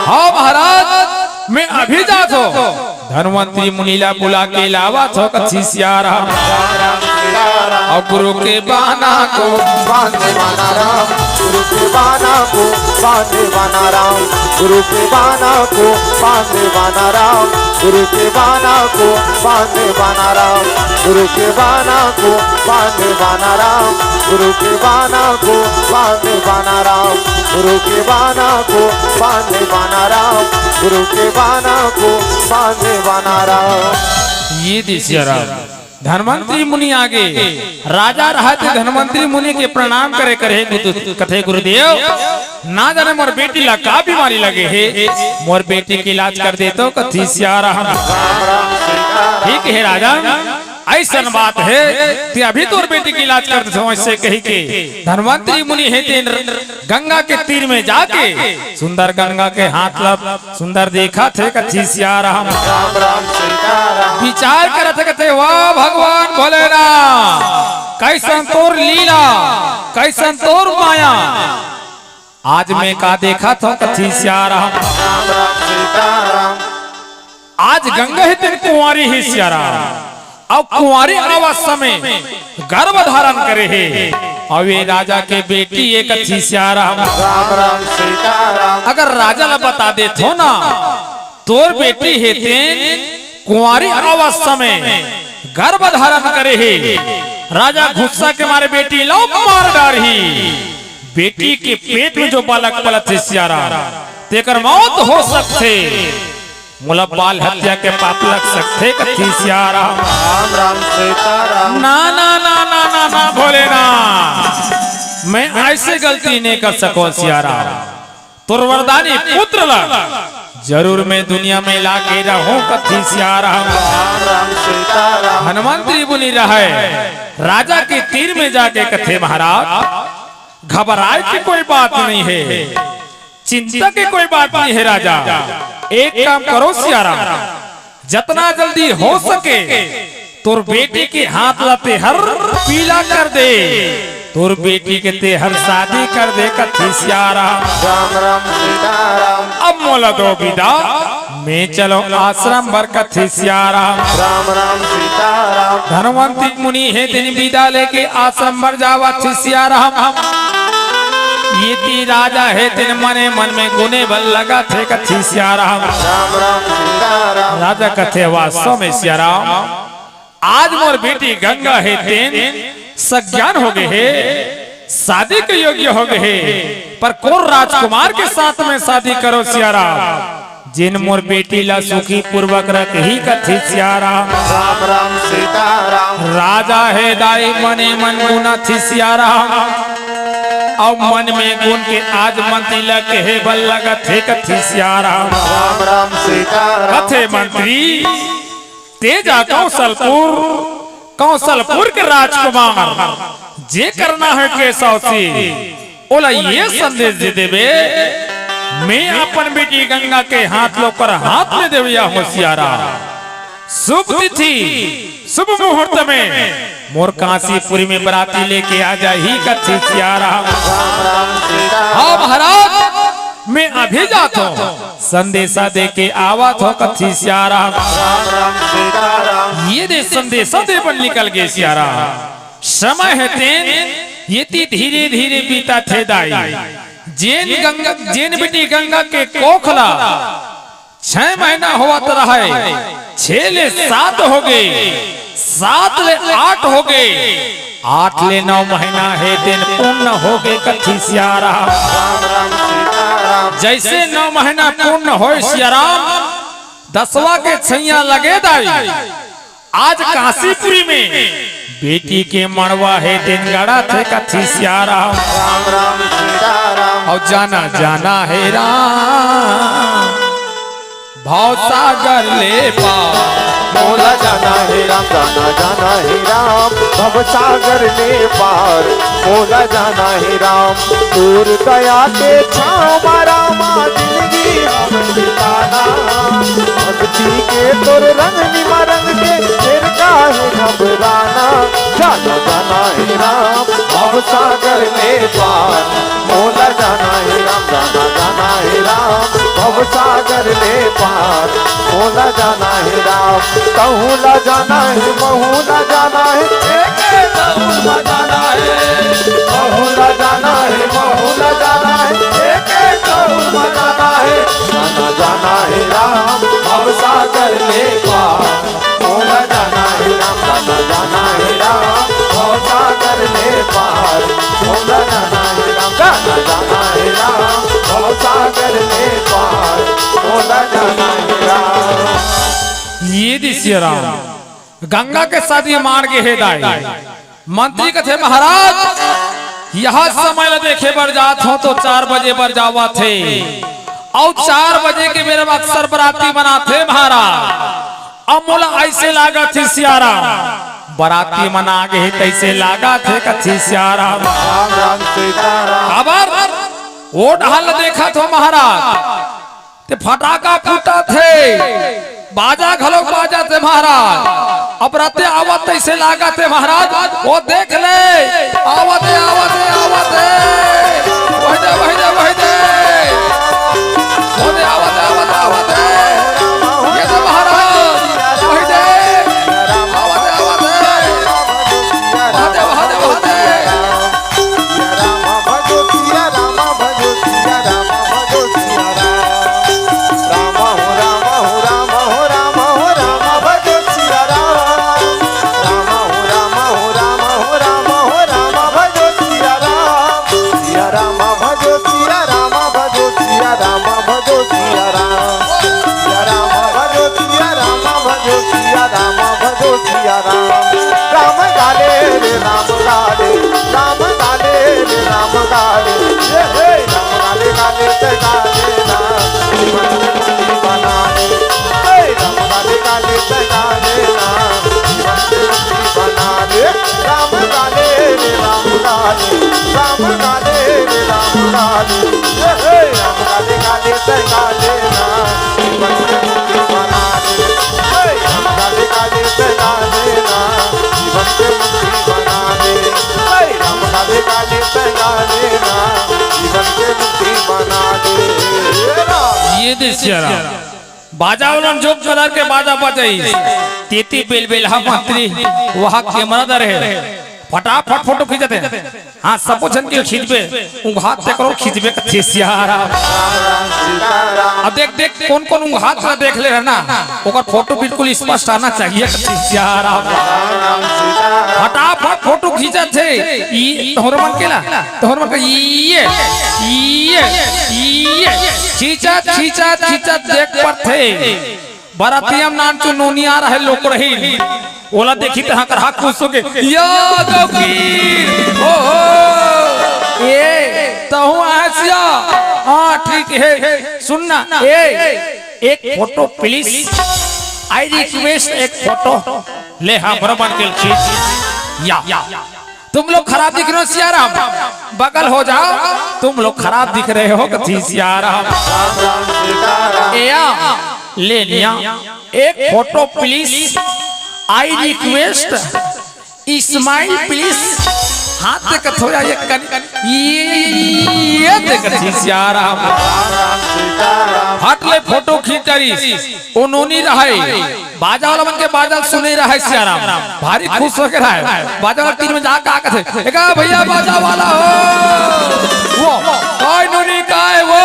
हाँ महाराज, मैं अभी जात हों, धनवंतरी मुनि ला बुला के लावत हों कथे सियाराम। अउ गुरु के बाना को बांधे बाना राम, गुरु के बाना को बांधे बाना राम, गुरु के बाना को बांधे बाना राम, गुरु के बाना को बांधे बाना राम, गुरु के बाना को बांधे बाना राम, गुरु के बाना को बांधे बाना राम, गुरु के बाना को बांधे बाना राम, गुरु के बाना को बांधे बाना राम। ये दे सियाराम। धनवंतरी मुनि आगे, राजा रहत धनवंतरी मुनि के प्रणाम करे करे गुरु-, कथे गुरुदेव, ना जाने मोर बेटी ला का बीमारी लगे हे, मोर बेटी के इलाज कर देतो कथे सियाराम। ठीक हे राजन, अइसन बात हे, ते अभी तोर बेटी के इलाज कर देतो, अइसे कहि के धनवंतरी मुनि हे तेन गंगा के तीर में जाके सुंदर गंगा के हाथ ला सुंदर देखत हे कथे सियाराम। राम राम सीताराम। विचार करत हे कथे, वाह भगवान भोलेनाथ, कइसन तोर लीला, कइसन तोर माया। आज मैं का देखत हों कथे सियाराम। राम राम सीताराम। आज गंगा हे तेन कुंवारी हे सियाराम, अउ कुंवारी अवस्था में गर्भ धारण करे हे, अउ ये राजा के बेटी हे कथे सियाराम। राम राम सीताराम। अगर राजा ला बता देथो ना, तोर बेटी हे तेन कुंवारी अवस्था में गर्भ धारण करे हे, राजा गुस्सा के मारे बेटी ला मार डारही। बेटी के पेट में जो बालक पलत हे सियाराम, तेकर मौत हो सकथे। मोला बाल हत्या के पाप लग सकथे कथे सियाराम। राम राम सीताराम। ना, ना, ना, भोलेनाथ, मैं अइसे गलती नहीं कर सकों सियाराम। तोर वरदानी पुत्र ला जरूर मैं दुनिया में लाके रहूं कथे सियाराम। राम राम सीताराम। धनवंतरी मुनि रहय, राजा के तीर में जाके कथे महाराज, घबराय के कोई बात नहीं हे, चिंता के कोई बात नहीं हे राजा। एक काम करो सियाराम, जतना जल्दी हो सके तोर बेटी के हाथ ला तेहर पीला कर दे, तोर बेटी के तेहर शादी कर दे कथे सियाराम। राम राम सीताराम। अब मोला दो बिदा, मैं चलों आश्रम बर कथे सियाराम। राम राम सीताराम। धनवंतरी मुनि हे तेन बिदा लेके आश्रम बर जावत हे सियाराम। येती राजा हे तेन मने मन में गुने बर लगत हे कथे सियाराम। राम राम सीताराम। राजा कथे वास्तव में सियाराम, आज मोर बेटी गंगा हे तेन सज्ञान हो गए हे, शादी के योग्य हो गए हे, पर कोन राजकुमार के साथ में शादी करों सियाराम, जेन मोर बेटी ला सुखी पूर्वक रखही कथे सियाराम। राम राम सीताराम। राजा हे दाई मने मन गुनत हे सियाराम, अउ मन में गुन के आज मंतरी ला कहे बर लगत हे कथे सियाराम। राम राम सीताराम। कथे मंतरी, तेजा कौशलपुर, कौशलपुर के राजकुमार, जेकर नांव हे केसव सिंह, ओला ये संदेश दे देबे, मैं अपन बेटी गंगा के हाथ ला ओकर हाथ में देवइया हों सियाराम। शुभ तिथि, शुभ मुहूर्त में मोर कांसीपुरी में बराती लेके आ जाही कथे सियाराम। राम राम सीताराम। हाँ महाराज, मैं अभी जात हों, संदेशा दे के आवत हों कथे सियाराम। राम राम सीताराम। ये दे संदेशा दे बन निकल गे सियाराम। समय हे तेन एती धीरे धीरे बीतत हे दाई। जेन गंगा, जेन बेटी गंगा के कोख ला छह महीना होवत रहय, छह ले सात हो गे, सात ले आठ हो गे, आठ ले नौ महीना हे तेन पूर्ण हो गे कथी सियाराम। जैसे नौ महीना पूर्ण होय सियाराम, दसवाँ के छैया लगे दाई। आज काशीपुरी में बेटी के मड़वा हे तेन गड़ा थे कथी सियाराम। राम राम सीताराम। अउ जाना जाना हे राम भवसागर ले पार। मोला जाना हे राम, जाना जाना हे राम भवसागर ले पार। मोला जाना हे राम तोर दया के छाँव मा रामा जिनगी हम बिताना। भक्ति के तोर रंग निमा रंग के फेर काहे घबराना। जाना जाना हे राम भवसागर ले पार। मोला जाना हे राम, जाना जाना हे राम भवसागर ले पार। मोला जाना हे राम, तहूँ ला जाना हे, महूँ ला जाना हे, एके दउड़ मा जाना हे। महूँ ला जाना हे, महूँ ला जाना हे, एके दउड़ मा जाना हे। जाना जाना हे राम भवसागर ले पार। मोला जाना हे राम, जाना जाना हे राम भवसागर ले पार। मोला जाना हे राम, जाना जाना हे राम भवसागर ले पार। मोला जाना हे राम। ये दे सियाराम गंगा के शादी मार गे हे दाई। मंत्री कथे, महाराज, यह समय ल देखे बर जात हों तो चार बजे बर जावत हे, अउ चार बजे के बेरा म अक्सर बराती मन आथे महाराज। अब मोला अइसे लागत हे सियाराम, बराती मन आ गे हे तइसे लागत हे कथी सियाराम। राम राम सीताराम। काबर ओ डहर ल देखत हों महाराज, ते फटाका फूटत हे, बाजा घलोक बाजत हे महाराज। अब रथे आवत तइसे लागत हे महाराज, ओ देख ले, आवत हे, आवत हे, आवत हे, वही दे, वही दे, वही दे, ओ दे, आवत हे, आवत हे, आवत हे, ये दे महाराज, वही दे, आवत हे, आवत हे, वहाँ दे, वहाँ दे, वहाँ दे। सिया राम भजो, सिया राम भजो, सिया राम भजो, सिया राम। राम हो, राम हो, राम हो, राम हो, राम भजो, सिया राम। राम हो, राम हो, राम हो, राम हो, राम भजो, सिया राम। सिया राम भजो, सिया राम भजो, सिया राम भजो, सिया राम। सिया राम भजो, सिया राम भजो, सिया राम भजो, सिया राम। राम गाले रे राम गाले, राम गाले रे राम गाले। ये हे राम गाले गाले ते गाले ना, जीवन के मुक्ति बना ले। हे राम गाले गाले ते गाले ना, जीवन के मुक्ति बना ले। राम गाले रे राम गाले, राम गाले रे राम गाले। ये हे राम गाले गाले ते गाले ना, जीवन के मुक्ति बना ले। हे राम गाले गाले ते गाले ना, जीवन के मुक्ति बना ले। हे राम गाले गाले ते गाले ना, जीवन के मुक्ति बना ले। हे राम। ये दे सिया राम। बाजा वाला जोक कलर के बाजा बजाइस। तेती बेल बेल हा मंत्री, वहाँ कैमरा धरे हे। फटाफट फोटो खींचत हे। हाँ, सबो झन के खींचबे, उंघात तेकरो खींचबे कथे सिया राम। अब देख, देख, कोन कोन उंघात ला देख ले हे ना, ओकर फोटो बिल्कुल स्पष्ट आना चाहिए कथे सिया राम। फटाफट फोटो खींचत हे, ई तोहर मन के ला, तोहर मन के ये, ये, ये, खींचत, खींचत, खींचत देख परथे। बरातिया म नानचुन नोनी आ रहे लोक रही। ओला देखी त हकरहा खुश होके, "या गौकीर, ओ हो, ए, तहूँ आए सिया?" "हाँ, ठीक हे।" "सुन ना, ए, एक फोटो please, I request एक फोटो।" "ले, हाँ, बरोबर के खींच।" या। "तुम लोग खराब दिख रहे हो सिया राम, बगल हो जाओ, तुम लोग खराब दिख रहे हो," कथे सिया राम। "एया, ले निया, एक photo please, I request, smile please।" हाथ दे के थोड़ा ये कन, ये, ये दे कथे सिया राम। हट ले फोटो खींच डारिस, ओ नोनी रहय। बाजा वाला मन के बाजा सुने रहय सियाराम, भारी खुश होके रहय। बाजा वाला तीर में जा का कथे, "एका भैया बाजा वाला हो, वो काय नोनी काय वो,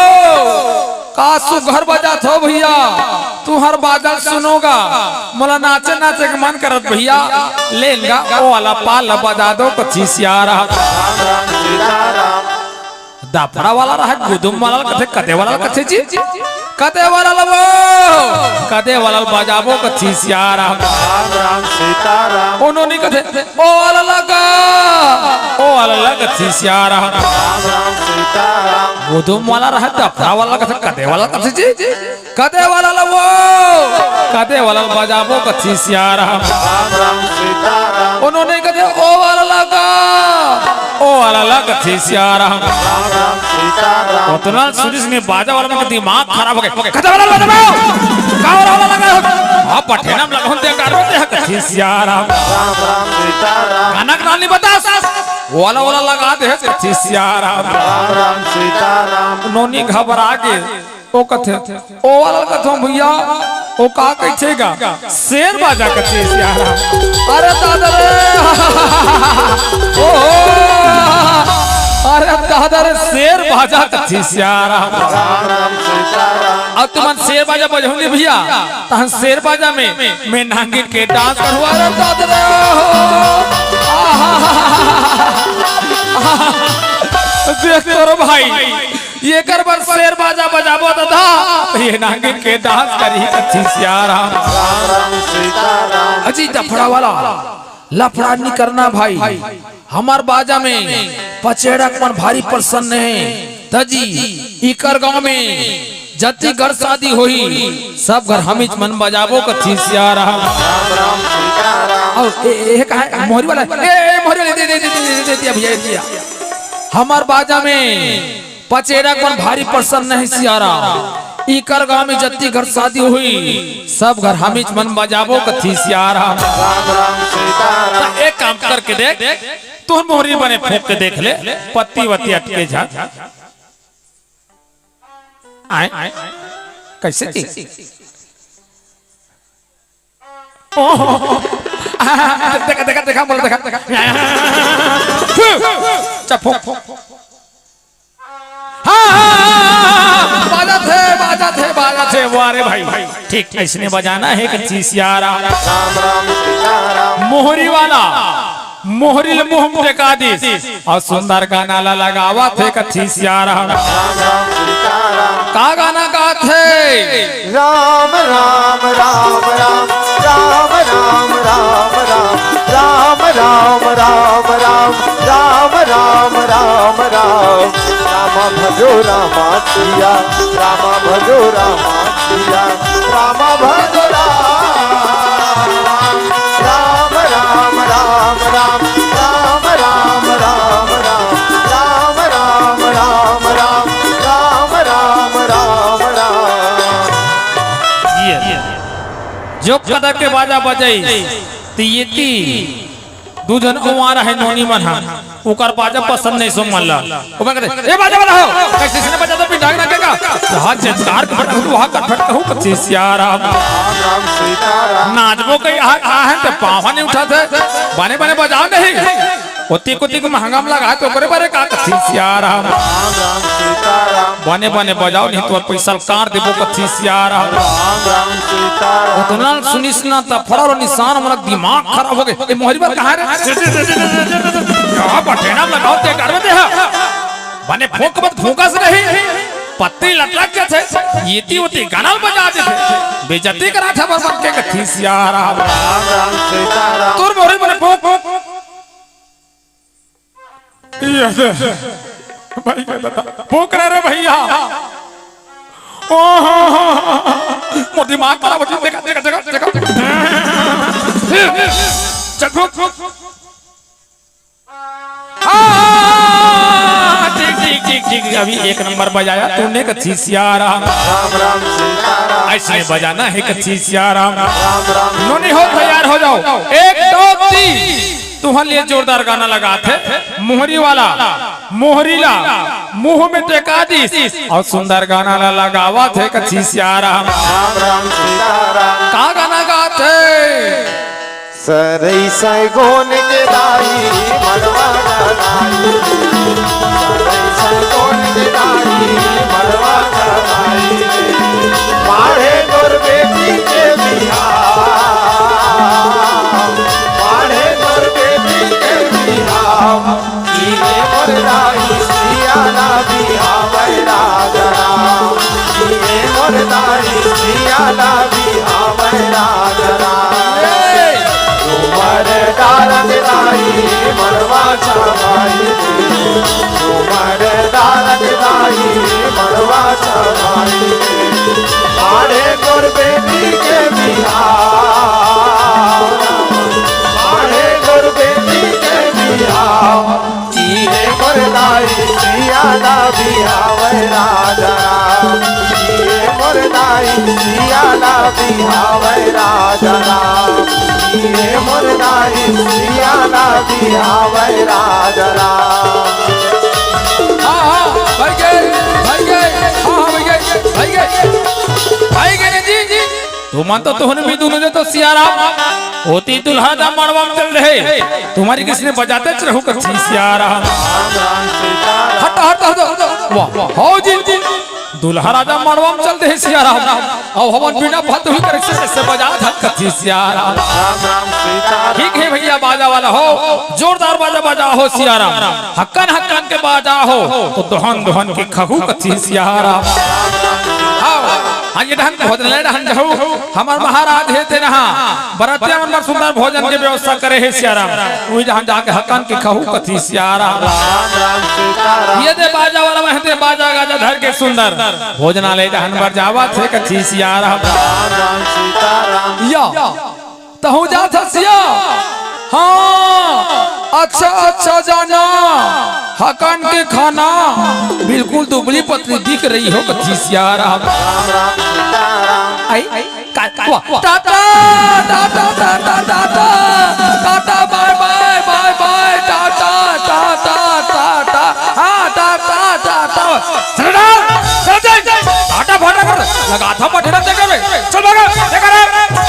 का सुघर बजात हो भैया, तुंहर बाजा सुनों गा, मोला नाचे नाचे के मन करत भैया, लेन गा ओ वाला पाल ला बजा दो कथे सियाराम।" दफड़ा वाला रहय, गुदुम वाला कथे, कदे वाला कथे जी, कदे वाला लबो, कदे वाला बजाबो कथे सियाराम। राम राम सीताराम। ओ नोनी कथे, "ओ वाला लगा, ओ वाला लगा कथे सियाराम।" राम राम सीताराम। गुदुम वाला रहय, दफड़ा वाला कथे, कदे वाला कथे जी, कदे वाला लबो, कदे वाला बजाबो कथे सियाराम। राम राम सीताराम। ओ नोनी कथे, "ओ वाला लगा, ओ वाला लगा कथे सियाराम।" राम राम सीताराम। ओतना सुनिस ने बाजा वाला मन के दिमाग खराब होगे। "कदे वाला बजाबो? का वाला लगा हो?" "हाँ, पठेना में लगा हो, ते गारो ते कथे सियाराम।" राम राम सीताराम। गाना के नाम नहीं बतास। "ओ वाला वाला लगा दे कथे सियाराम।" राम राम सीताराम। नोनी घबरा गे। ओ कथे, "ओ वाला कथों भैया, ओ का कथे गा?" "शेर बाजा कथे सियाराम।" अरे दादा रे, ओ, अरे दादा रे, शेर बाजा कथे सियाराम। राम राम सीताराम। अब तुमन शेर बाजा बजहू नहीं भैया, तहन शेर बाजा में मैं नांगिन के डांस करहूं। अरे दादा रे, देख तो रे भाई, एकर बर शेर बाजा बजाबो दादा, त ये नांगिन के डांस करही कथे सियाराम। राम राम सीताराम। अजी दफड़ा वाला लफड़ा नी करना भाई, हमर बाजा में पचेड़ा के मन भारी प्रसन्न हे। त जी इकर गांव में जति घर शादी होही, सब घर हमीच मन बजाबो कथे सियाराम। राम राम सीताराम। अउ ए, ए, कहाँ हे? मोहरी वाला। ए, ए, मोहरी वाला, दे, दे, दे, दे, दे, दे दिया भैया, दे दिया। हमर बाजा में पचेरा के मन भारी प्रसन्न हे सियाराम। इकर गांव में जति घर शादी होही, सब घर हमीच मन बजाबो कथे सियाराम। राम राम सीताराम। त एक काम करके देख, तोर मोहरी बने फूंक के देख ले, पत्ती वत्ती अटके झन। आय, कैसे जी? ओह, देखा, देखा, देखा, बोल, देखा, देखा। चल, फूंक, फूंक। हाँ, हाँ, हाँ, हाँ, बाजथे, बाजथे, बाजथे, वाह रे भाई, ठीक, अइसने बजाना हे कथे सियाराम। राम राम सीताराम। मोहरी वाला, मोहरी ले मुंह टेका दिस, अउ सुंदर गाना ला लगावत हे कथे सियाराम। राम राम सीताराम। का गाना गात हे? राम राम राम राम, राम राम राम राम, राम राम राम राम, राम राम राम राम। राम भजो रामा सिया, राम भजो रामा सिया, राम भजो राम। राम राम राम राम, राम राम राम राम, राम राम राम राम, राम राम राम राम। ये जो कदर के बाजा बजाइस, त एती दू झन अउ आ रहे नोनी मन ह, ओकर बाजा पसंद नइ हे मन ला। ओ मन कथे, "ए बाजा वाला हो, कइसे इसने बजा दो, पिंडांग ना केगा।" जहाँ जयकार कर फटकहूँ, वहाँ कर फटकहूँ, कथे सियाराम। राम राम सीताराम। नाचबो कही, आ, आ हे, त पाँव नइ उठाथे, बने बने बजाव नहीं। ओती कोती के महंगा में लगा हे त ओकरे बरे का कथे सियाराम। राम राम सीताराम। बने बने बजाव नहीं त पैसा ल काट देबो कथे सियाराम। राम राम सीताराम। ओतना सुनिस ना त फड़ा लो निशान, हमर दिमाग खराब होगे। ए मोहरी बर कहाँ रे? का बठेना लगावत हे, करबे ते हा। बने फूंक मत फूंकस नहीं। पत्ती लटक जाथे। एती ओती गाना ल बजा देथे। बेइज्जती करा थे बर मन के कथे सियाराम। राम राम सीताराम। तोर मोहरी बने फूंक, फूंक। ये दे। भाई के दादा। फूंक रे, रे भैया। ओहो। मोर दिमाग खराब हो गया। देखा, देखा, देखा, देखा। चल, फूंक, फूंक। हाँ, ठीक, ठीक, ठीक, ठीक। अभी एक नंबर बजाया तूने कथे सियाराम। राम राम सीताराम। अइसने बजाना हे कथे सियाराम। राम राम। नोनी हो, तैयार हो जाओ। एक, दो, तीन। तुंहर लिए जोरदार गाना लगात हे, मोहरी वाला। मोहरी ला मुंह में टेका दिस अउ सुंदर गाना ला लगावत हे कथी सियाराम। राम राम सीताराम। का गाना गात हे? सरई सैगोन के दाई मड़वा दाई, सरई सैगोन के दाई मड़वा दाई, माढ़े तोर बेटी के बिहाव, माढ़े तोर बेटी के बिहाव। इहे मोर दाई सियाला बिहावै राजा राम। इहे मोर दाई सियाला बिहावै राजा राम। उमर दारक दाई मड़वा छावाई दे। उमर दारक दाई मड़वा छावाई दे। माढ़े तोर बेटी के बिहाव। माढ़े तोर बेटी के बिहाव। इहे मोर दाई सियाला बिहावै राजा राम। इहे मोर दाई सियाला बिहावै राजा राम। इहे मोर दाई सियाला बिहावै राजा राम। हाँ, हाँ, भाई के, भाई के, हाँ, हाँ, भाई के, भाई के, भाई के, जी, जी। तुमन तो तुहन भी दोनों जो तो सियाराम होती दुल्हा दा मड़वा में चल रहे, तुम्हारी किसने बजाते रहो कथी सियाराम। हट, हट, हट, हट। वाह, वाह, हो जी, जी। दुल्हा राजा मड़वा में चल रहे सियाराम। अब हमन बिना बात हुई करे से, से बजा था कथी सियाराम। ठीक है भैया, बाजा वाला हो, जोरदार बाजा बजा हो सियाराम। हक्कन हक्कन के बाजा हो, तो दोहन दोहन के खहू कथी सियाराम। हाँ, हाँ, ये डहन भोजन ले डहन जाऊ। हमर महाराज हे तेन हा बरतिया मन बर सुंदर भोजन के व्यवस्था करे हे सियाराम। उही जहां जाके हकन के खहू कथी सियाराम। ये दे बाजा वाला महते बाजा गाजा धर के सुंदर भोजनालय डहन बर जावत हे कथी सियाराम। या तहूं जात हस सिया। हाँ, अच्छा, अच्छा जाना, हकन के खाना बिल्कुल दुबली पतली दिख रही हो कथी सियाराम। आई, का, का, वाह, टाटा, टाटा, टाटा, टाटा, टाटा, बाय, बाय, बाय, बाय, टाटा, टाटा, टाटा, हाँ, टाटा, टाटा। सरदार, सरदार, टाटा फाटा कर, लगा था पटना देखे में, चल भागा, देखा रे,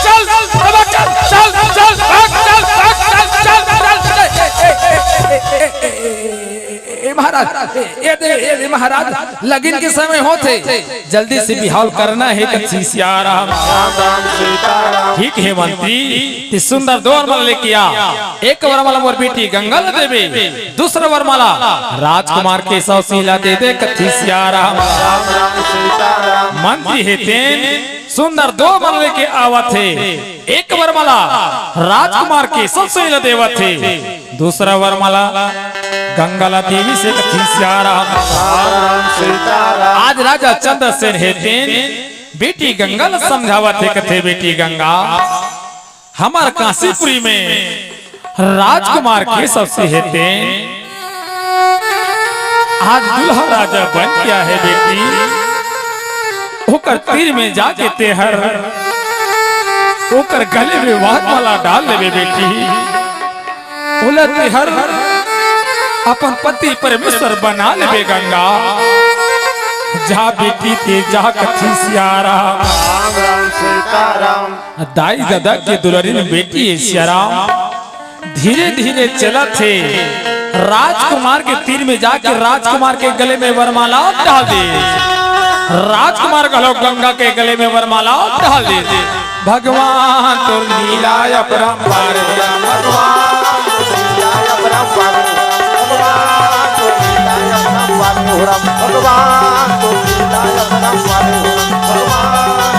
चल, चल, भाग, चल, चल, चल, भाग, चल, भाग, चल, चल, चल, चल, ए, ए, ए, ए, ए, ए, ए, ए, ए, महाराज, ए, ए, दे, ए, दे, महाराज, लगिन के समय होथे, जल्दी से बिहाव करना हे कथी सियाराम। राम राम सीताराम। ठीक हे मंत्री, ते सुंदर दो वरमाला लेके आ। एक वरमाला मोर बेटी गंगा ल देबे, दूसरा वरमाला राजकुमार केशव सिंह ला दे दे कथी सियाराम। राम राम सीताराम। मंत्री हे तेन सुंदर दो वरमाला लेके आवत हे। एक वरमाला राजकुमार केशव सिंह ला देवत हे, दूसरा वरमाला गंगा ला देवी से कथी सियाराम। राम राम सीताराम। आज राजा चंद्रसेन हे तेन बेटी गंगा ला समझावत हे, कथे बेटी गंगा, हमर कांसीपुरी में राजकुमार केशव सिंह हे तेन आज दूल्हा राजा बन के आहे बेटी, ओकर तीर में जाके तेहर ओकर गले में वरमाला डाल लेबे बेटी, ओला तेहर अपन पति परमेश्वर बना लेबे गंगा। जा बेटी ते जा कथी सियाराम। राम राम सीताराम। दाई ददा के दुलरिन बेटी हे सियाराम। धीरे धीरे चलत हे, राजकुमार के तीर में जाके राजकुमार के गले में वरमाला डाल दे। राजकुमार घलो गंगा के गले में वरमाला डाल दे। भगवान तोर लीला अपरंपार हे। भगवान तोर लीला अपरंपार हे। भगवान तोर लीला अपरंपार हे। भगवान तोर लीला अपरंपार हे। भगवान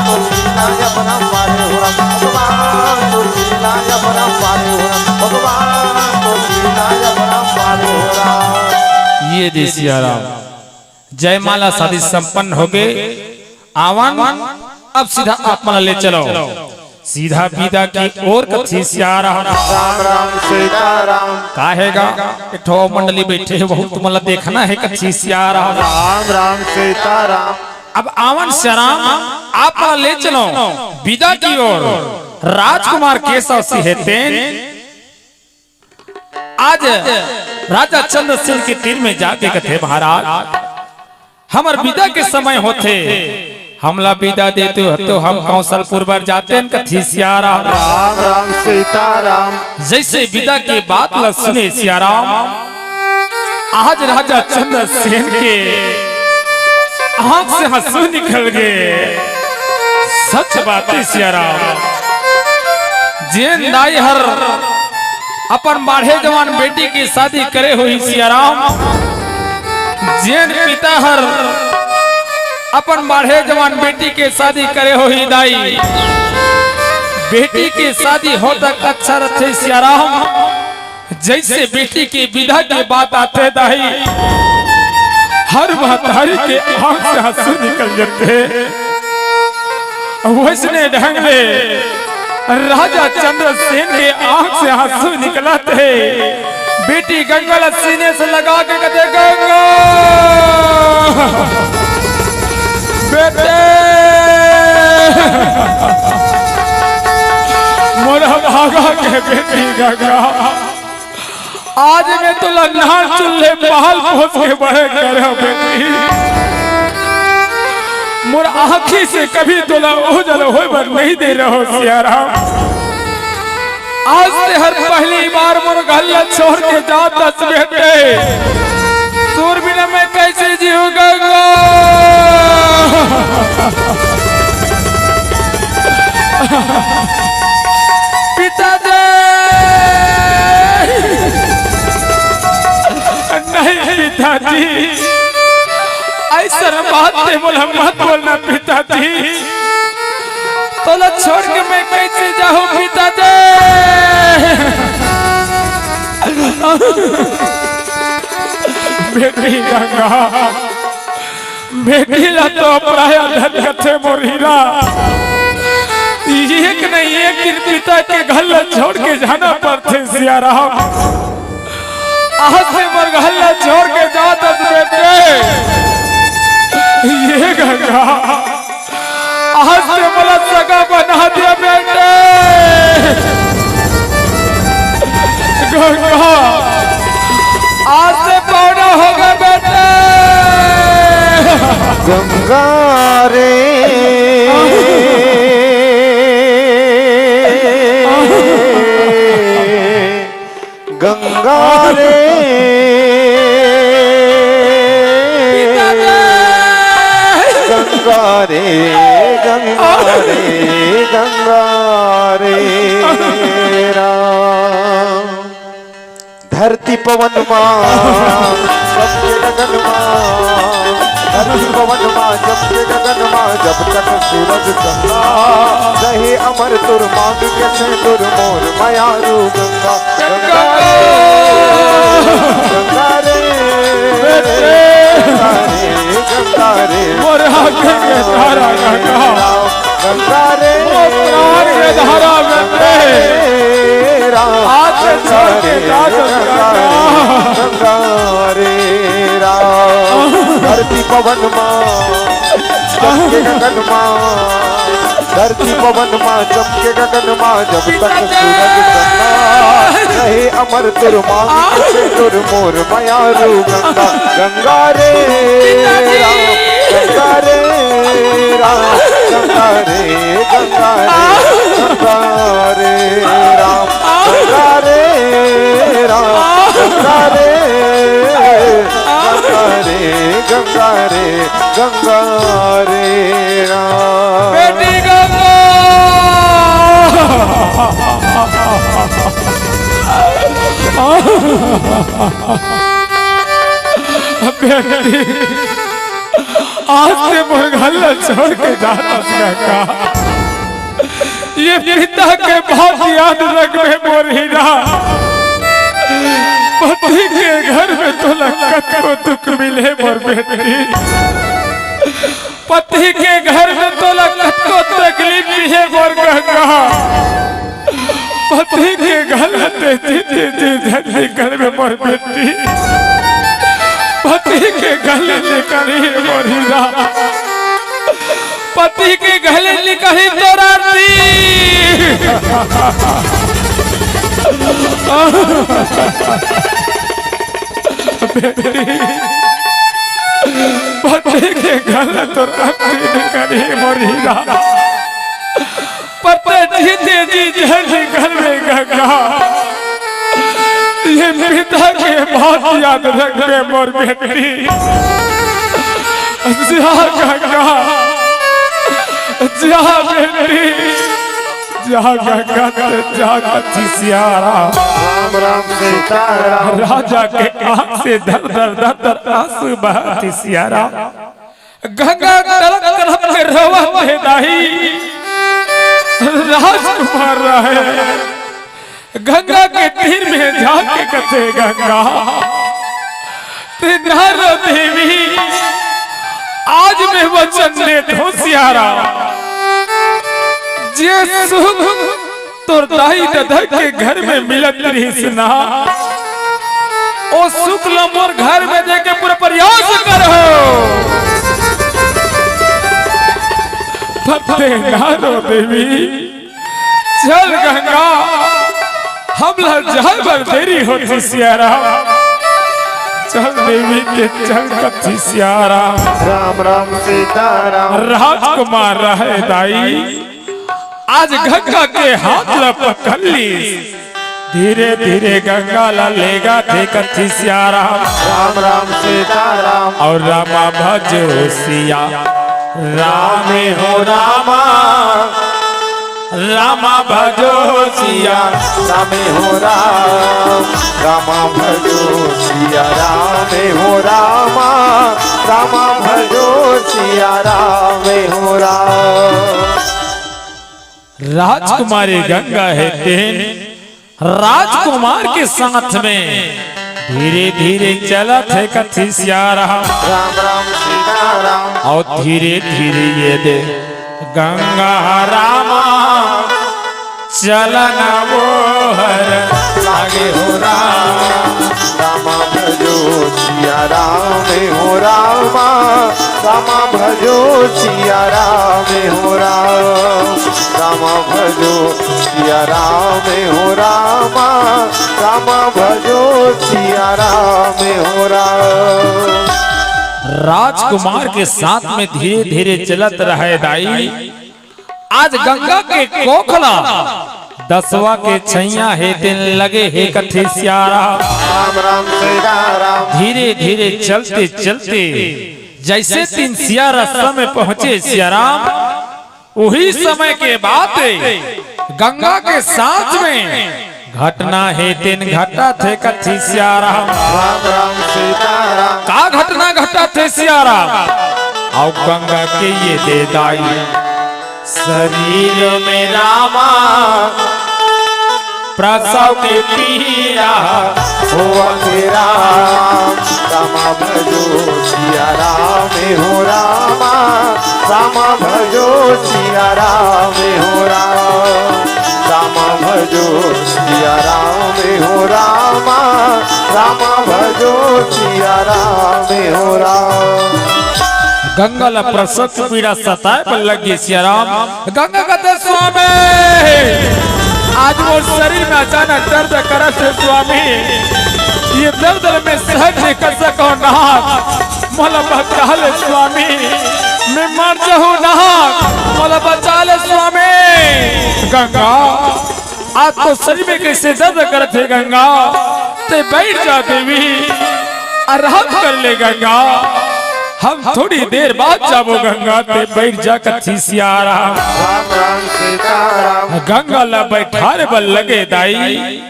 तोर लीला अपरंपार हे। भगवान तोर लीला अपरंपार हे। भगवान तोर लीला अपरंपार हे। ये दे सियाराम। जयमाला शादी संपन्न होगे। आवन, अब सीधा आप मन ले चलो, सीधा विदा की ओर कथी सियाराम। राम राम सीताराम। काहेगा, एक ठो मंडली बैठे हे, बहुत तुमन ला देखना हे कथी सियाराम। राम राम सीताराम। अब आवन सियाराम, आप मन ले चलो विदा की ओर। राजकुमार केशव सिंह हे तेन आज राजा चंद्रसेन के तीर में जाके कथे, महाराज, हमर बिदा के समय होथे, हमला बिदा देते हो तो हम कौशलपुर बर जाते हैं, कथे सियाराम। राम राम सीताराम। जैसे बिदा के बात ल सुने सियाराम, आज राजा चंद्रसेन के आंख से आंसू निकल गए। सच बात है सियाराम, जेन दाई हर अपन बाढ़े जवान बेटी के शादी करे होही सियाराम, जेन पिता हर अपन बाढ़े जवान बेटी के शादी करे होही दाई, बेटी के शादी हो तक अच्छा रथे सियाराम। जैसे बेटी के बिदा के बात आथे दाई, हर महतारी के आंख से आंसू निकल जाथे। वैसने ढंग ले राजा चंद्रसेन के आंख से आंसू निकलत हे। बेटी गंगा ल सीने से लगा के कथे, "गंगा, बेटे, मोर भागा के बेटी गंगा।" आज मैं तोला नान चुल्हे पाल पोस के बड़े करे हंव बेटी। मोर आंखी से कभी तोला ओझल होय बर नहीं दे रहो सियाराम। आज ते हर पहली बार मोर घर ला छोड़ के जात हस बेटे। तोर बिना मैं कैसे जीऊं गंगा? पिताजी! नहीं पिताजी, ऐसा बात ते मोला मत बोलना पिताजी। तोला छोड़ के मैं कैसे जाहूं पिताजी? बेटी गंगा, बेटी ला तो पराया धन कथे मोर हीरा। एक नहीं एक दिन पिता के घर ला छोड़ के जाना पड़थे सियाराम। आज ते मोर घर ला छोड़ के जात हस बेटे। ये गंगा, आज ते मोला सगा बना दिया बेटे। गंगा, आज ते पौना होगे बेटे। गंगा रे, गंगा रे, गंगा रे, गंगा रे, गंगा रे राम। धरती पवन मा, चमके गगन मा, धरती पवन मा, चमके गगन मा, जब तक सूरज चंदा रहे अमर तोर मांग के सिंदूर मोर मयारू गंगा, गंगा रे, गंगा रे, गंगा रे, गंगा रे, मोर आंखें के तारा गंगा। गंगा रे, मोर प्राण के धारा में गंगा रे, राम, आज से छोड़ के गंगा रे, जा गंगा रे, गंगा रे राम। धरती पवन मा, चमके गगन मा, धरती पवन मा, चमके गगन मा, जब तक सूरज चंदा रहे अमर तोर मांग के सिंदूर मोर मयारू गंगा, गंगा रे राम, गंगा रे राम, गंगा रे, गंगा रे, गंगा रे राम, गंगा रे राम, गंगा रे, गंगा रे, गंगा रे, गंगा रे राम। बेटी गंगा। बेटी, आज ते मोर घर ला छोड़ के जात हस का? ये पिता के बहुत याद रखबे मोर हीरा। पति के घर में तोला कतको दुख मिले मोर बेटी। पति के घर में तोला कतको तकलीफ मिले मोर गंगा। पति के घर में ते जी, जी, जी, जी, घर में मोर बेटी। पति के घर में निकली मोर हीरा। पति के गले निकली तोर आरती। बेटी, पति के गला तो रख दे करे मोर हीरा। पति जीते जी जहर निकल में गंगा। ये पिता के बात याद रखबे मोर बेटी। जा गंगा, जा बेटी, जा गंगा, जा कथी सियारा। राम राम सीताराम। राजा के आँख से दर दर दर दर आंसू बहत हे सियारा। गंगा तड़प तड़प के रोवत हे दाई। राजकुमार रहे गंगा के तीर में जाके कथे, गंगा, ते ना रो देवी, आज मैं वचन देत हों सियारा, जे सुख तोर दाई ददा के घर में मिलत रहिस ना, ओ सुख ल मोर घर में देके पूरा प्रयास करहूं। पर ते ना रो देवी, चल गंगा, हमला जाए बर देरी होथे सियाराम। चल देवी के चल कथे सियाराम। राम राम सीताराम। राजकुमार रहे दाई, आज गंगा के हाथ ल पकड़ लीस। धीरे धीरे गंगा ला लेगथे कथे सियाराम। राम राम सीताराम। अउ रामा भजो सिया राम हो रामा। रामा भजो सिया राम हो राम। रामा भजो सिया राम हो रामा। रामा भजो सिया राम हो राम। राजकुमारी गंगा हे तेन राजकुमार के साथ में धीरे धीरे चलत हे कथे सियाराम। राम राम सीताराम। अउ धीरे धीरे ये दे गंगा रामा चलन वो हर लागे हो राम। रामा भजो सिया राम हो रामा। रामा भजो सिया राम हो राम। रामा भजो सिया राम हो रामा। रामा भजो सिया राम हो राम। राजकुमार के साथ में धीरे धीरे चलत रहे दाई। आज गंगा के कोखला दसवा के छैया हे तेन लगे हे कथे सियाराम। राम राम सीताराम। धीरे धीरे चलते चलते जैसे तीन सिया रास्ता में पहुंचे सियाराम, उही समय के बात हे, गंगा के साथ में घटना हे तेन घटत हे कथे सियाराम। राम राम सीताराम। का घटना घटत हे सियाराम? अउ गंगा के ये दे दाई शरीर में रामा प्रसव के पीड़ा होवत हे राम। रामा भजो सिया राम हो रामा। रामा भजो सिया राम हो राम। रामा भजो सिया राम हो रामा। रामा भजो सिया राम हो राम। गंगा ला प्रसव के पीड़ा सताए बर लग गे सियाराम। गंगा कथे स्वामी, आज मोर शरीर में अचानक दर्द करत हे स्वामी, ये दर्द ल मैं सहन नइ कर सकंव नाथ, मोला बचा ले स्वामी, मैं मर जाहूं नाथ, मोला बचा ले स्वामी। गंगा, आज तो शरीर में कइसे दर्द करत हे गंगा, ते बैठ जा देवी, आराम कर ले गंगा, हम थोड़ी देर बाद जाबो गंगा, ते बैठ जा कथे सियाराम। राम राम सीताराम। गंगा ला बैठारे बर लगे दाई,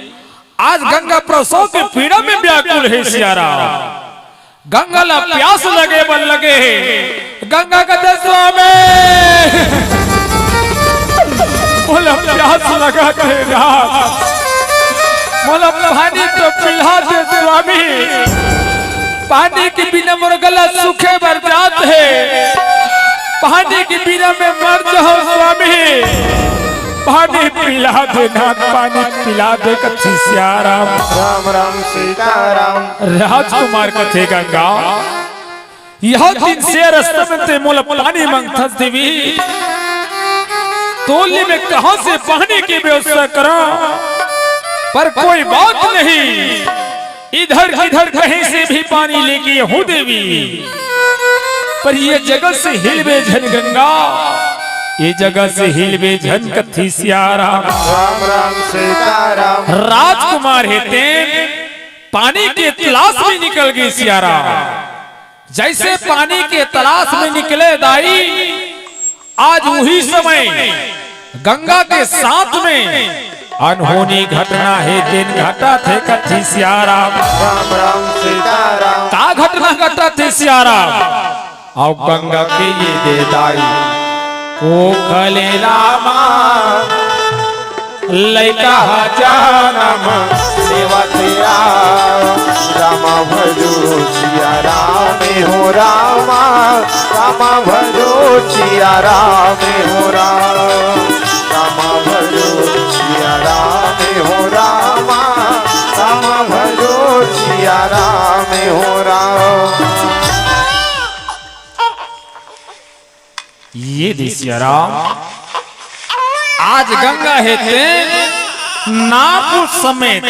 आज गंगा प्रसव के पीड़ा में व्याकुल हे सियाराम। गंगा ला प्यास लगे बर लगे हे। गंगा कथे स्वामी, मोला प्यास लगत हे नाथ, मोला पानी तो पिला दे स्वामी। पानी के बिना मोर गला सूखे बर जात हे। पानी के बिना मैं मर जाहूं स्वामी। पानी पिला दे नाथ, पानी पिला दे कथे सियाराम। राम राम सीताराम। राजकुमार कथे गंगा, यह दिन से रस्ता में ते मोला पानी मांगथस देवी, तोली में कहां से पानी के व्यवस्था करा, पर कोई बात नहीं। इधर किधर कहीं से भी पानी लेके हूँ देवी, पर ये जगह से हिलबे झन गंगा, ये जगह से हिलबे झन कत्थी सियाराम। राम राम सीताराम। राजकुमार हे तेन पानी के तलाश में निकल गे सियाराम। जइसे पानी के तलाश में निकले दाई, आज उही समय गंगा के साथ में अनहोनी घटना हे तेन घटत हे कत्थी सियाराम। राम राम सीताराम। का घटना घटत हे सियाराम? अउ गंगा के ये दे दाई, कोख ले रामा, लइका ह जनम लेवत हे राम। रामा भजो सिया राम हो रामा, रामा भजो सिया राम हो राम, रामा भजो सिया राम हो रामा, रामा भजो सिया राम हो राम। ये दे सियाराम, आज गंगा हे तेन नाप समेत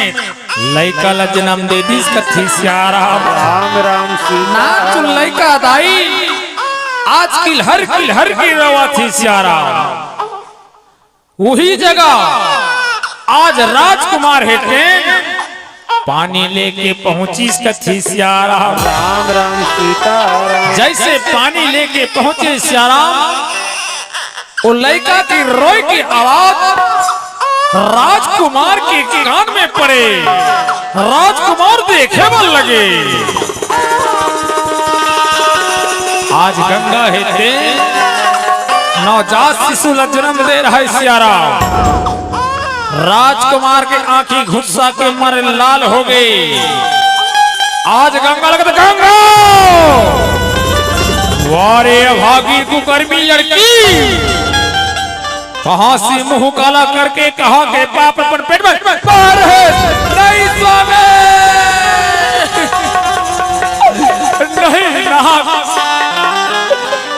लइका ला जनम दे दिस कत्थी सियाराम। राम राम सीता। नाप लइका दाई, आज किलहर किलहर के रोवत हे सियाराम। उही जगह आज राजकुमार हे तेन पानी लेके पहुंचिस कत्थी सियाराम। राम राम सीताराम। जइसे पानी लेके पहुंचे सियाराम, ओ लइका के रोए के आवाज राजकुमार के कान में पड़े। राजकुमार देखे बर लगे। आज गंगा हे तेन नवजात शिशु ला जनम दे रहा हे सियाराम। राजकुमार के आंखी गुस्सा के मारे लाल हो गे। आज गंगा लगत, गंगा! वाह रे अभागी कुकर्मी लड़की, कहां से मुंह काला करके कहां के पाप अपन पेट में भर हे। नहीं स्वामी, नहीं, नाथ,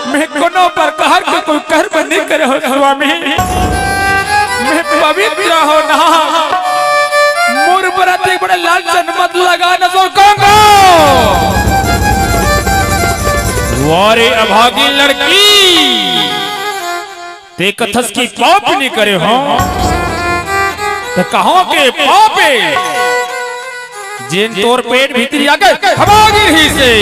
मैं कोनो प्रकार के कोई कर्म नहीं करे हों स्वामी, मैं पवित्र हों ना। मोर ऊपर अतेक बड़े लांछन मत लगा न सो गंगा। वाह रे अभागी लड़की, ते कथस कि पाप नइ करे हों, त कहां के पाप हे, जेन तोर पेट भीतरी आके हवा गिरही से।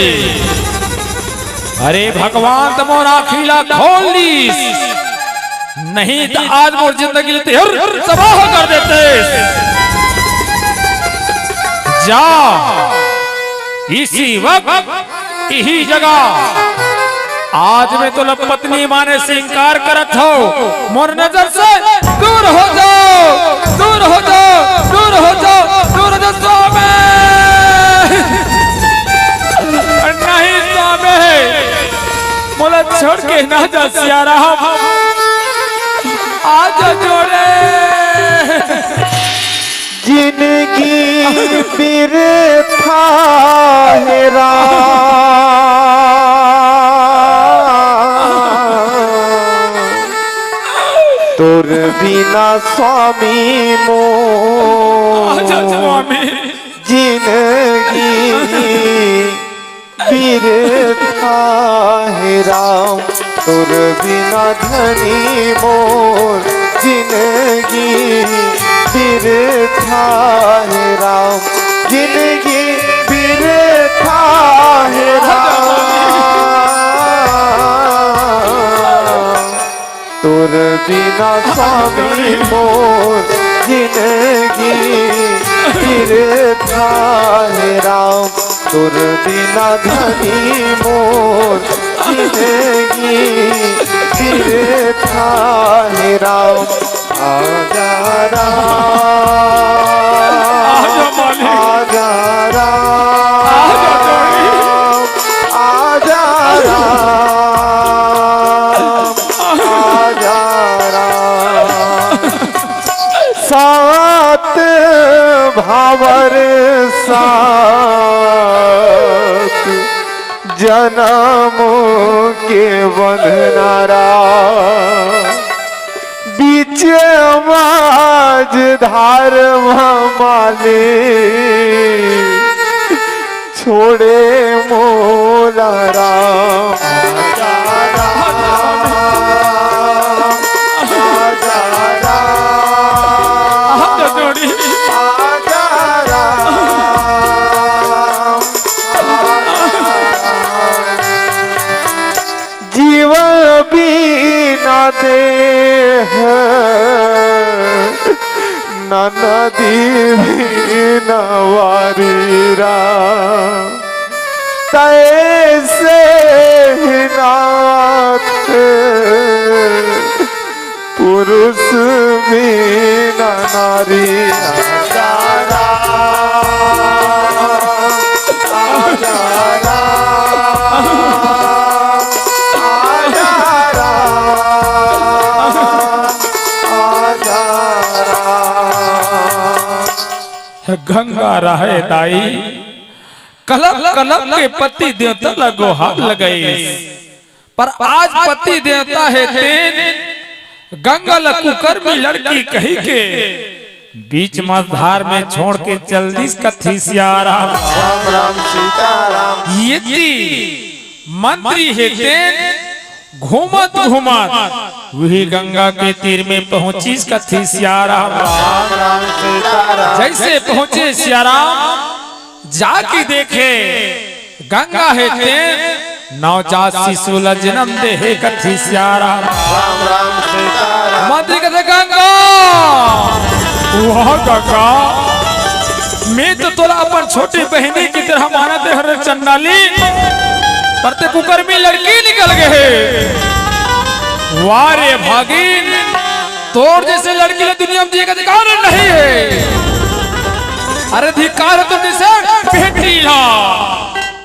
अरे भगवान, त मोर आंखी ला खोल दिस, नहीं त आज मोर जिंदगी ल तेहर तबाह कर देते। जा, इसी वक्त इही जगह आज मैं तोला पत्नी माने से इंकार करत हंव। मोर नजर से दूर हो जाओ, दूर हो जाओ, दूर हो जाओ, दूर हो जाओ स्वामी। नहीं स्वामी, मोला छोड़ के ना जा सियाराम, आ जा जोड़े। जिनगी बिरथा हे राम, तोर बिना स्वामी मोर। आजा स्वामी। जिनगी बिरथा हे राम, तोर बिना धनी मोर जिनगी बिरथा हे राम, जिनगी बिरथा हे राम। तोर बिना स्वामी मोर जिनगी बिरथा हे राम, तोर बिना धनी मोर जिनगी बिरथा हे राम। आजा राम, आजा मालिक। आजा राम, आजा जोड़ी। आजा राम। आजा राम। सात भावर सात जनम के बंधना राम। बीच माझ धार मालिक तोड़े मोला राम, आजा राम, आजा राम, आजा राम। जीवन बीना देह, ननदी बीना वारी राम। तैसे ही नाथ पुरुष बीना नारी। आजा राम, आजा राम, आजा राम, आजा राम। गंगा रहय दाई, कलप कलप के पति देवता ल गोहार लगइस। पर आज पति देवता हे तेन गंगा ल कुकर्मी लड़की कहि के बीच मझधार में छोड़ के चल दिस कथी सियाराम। राम राम सीताराम। यदि मंत्री हे तेन घूमत घूमत वही गंगा के तीर में पहुंचिस कथी सियाराम। राम राम सीताराम। जैसे पहुंचे सियाराम, जाके देखे गंगा हे तेन नवजात शिशु ला जन्म दे हे कथी सियाराम। राम राम सीताराम। मंत्री कथे गंगा, वाह गंगा, मैं तो तोला अपन छोटी बहिनी की तरह मानत हंव रे चंडाली, पर ते कुकर्मी लड़की निकल गे हे। वाह रे भागिन, तोर जैसे लड़की ला दुनिया में जिए के अधिकार नहीं हे। अरे अधिकार तो जैसे बेटी ला।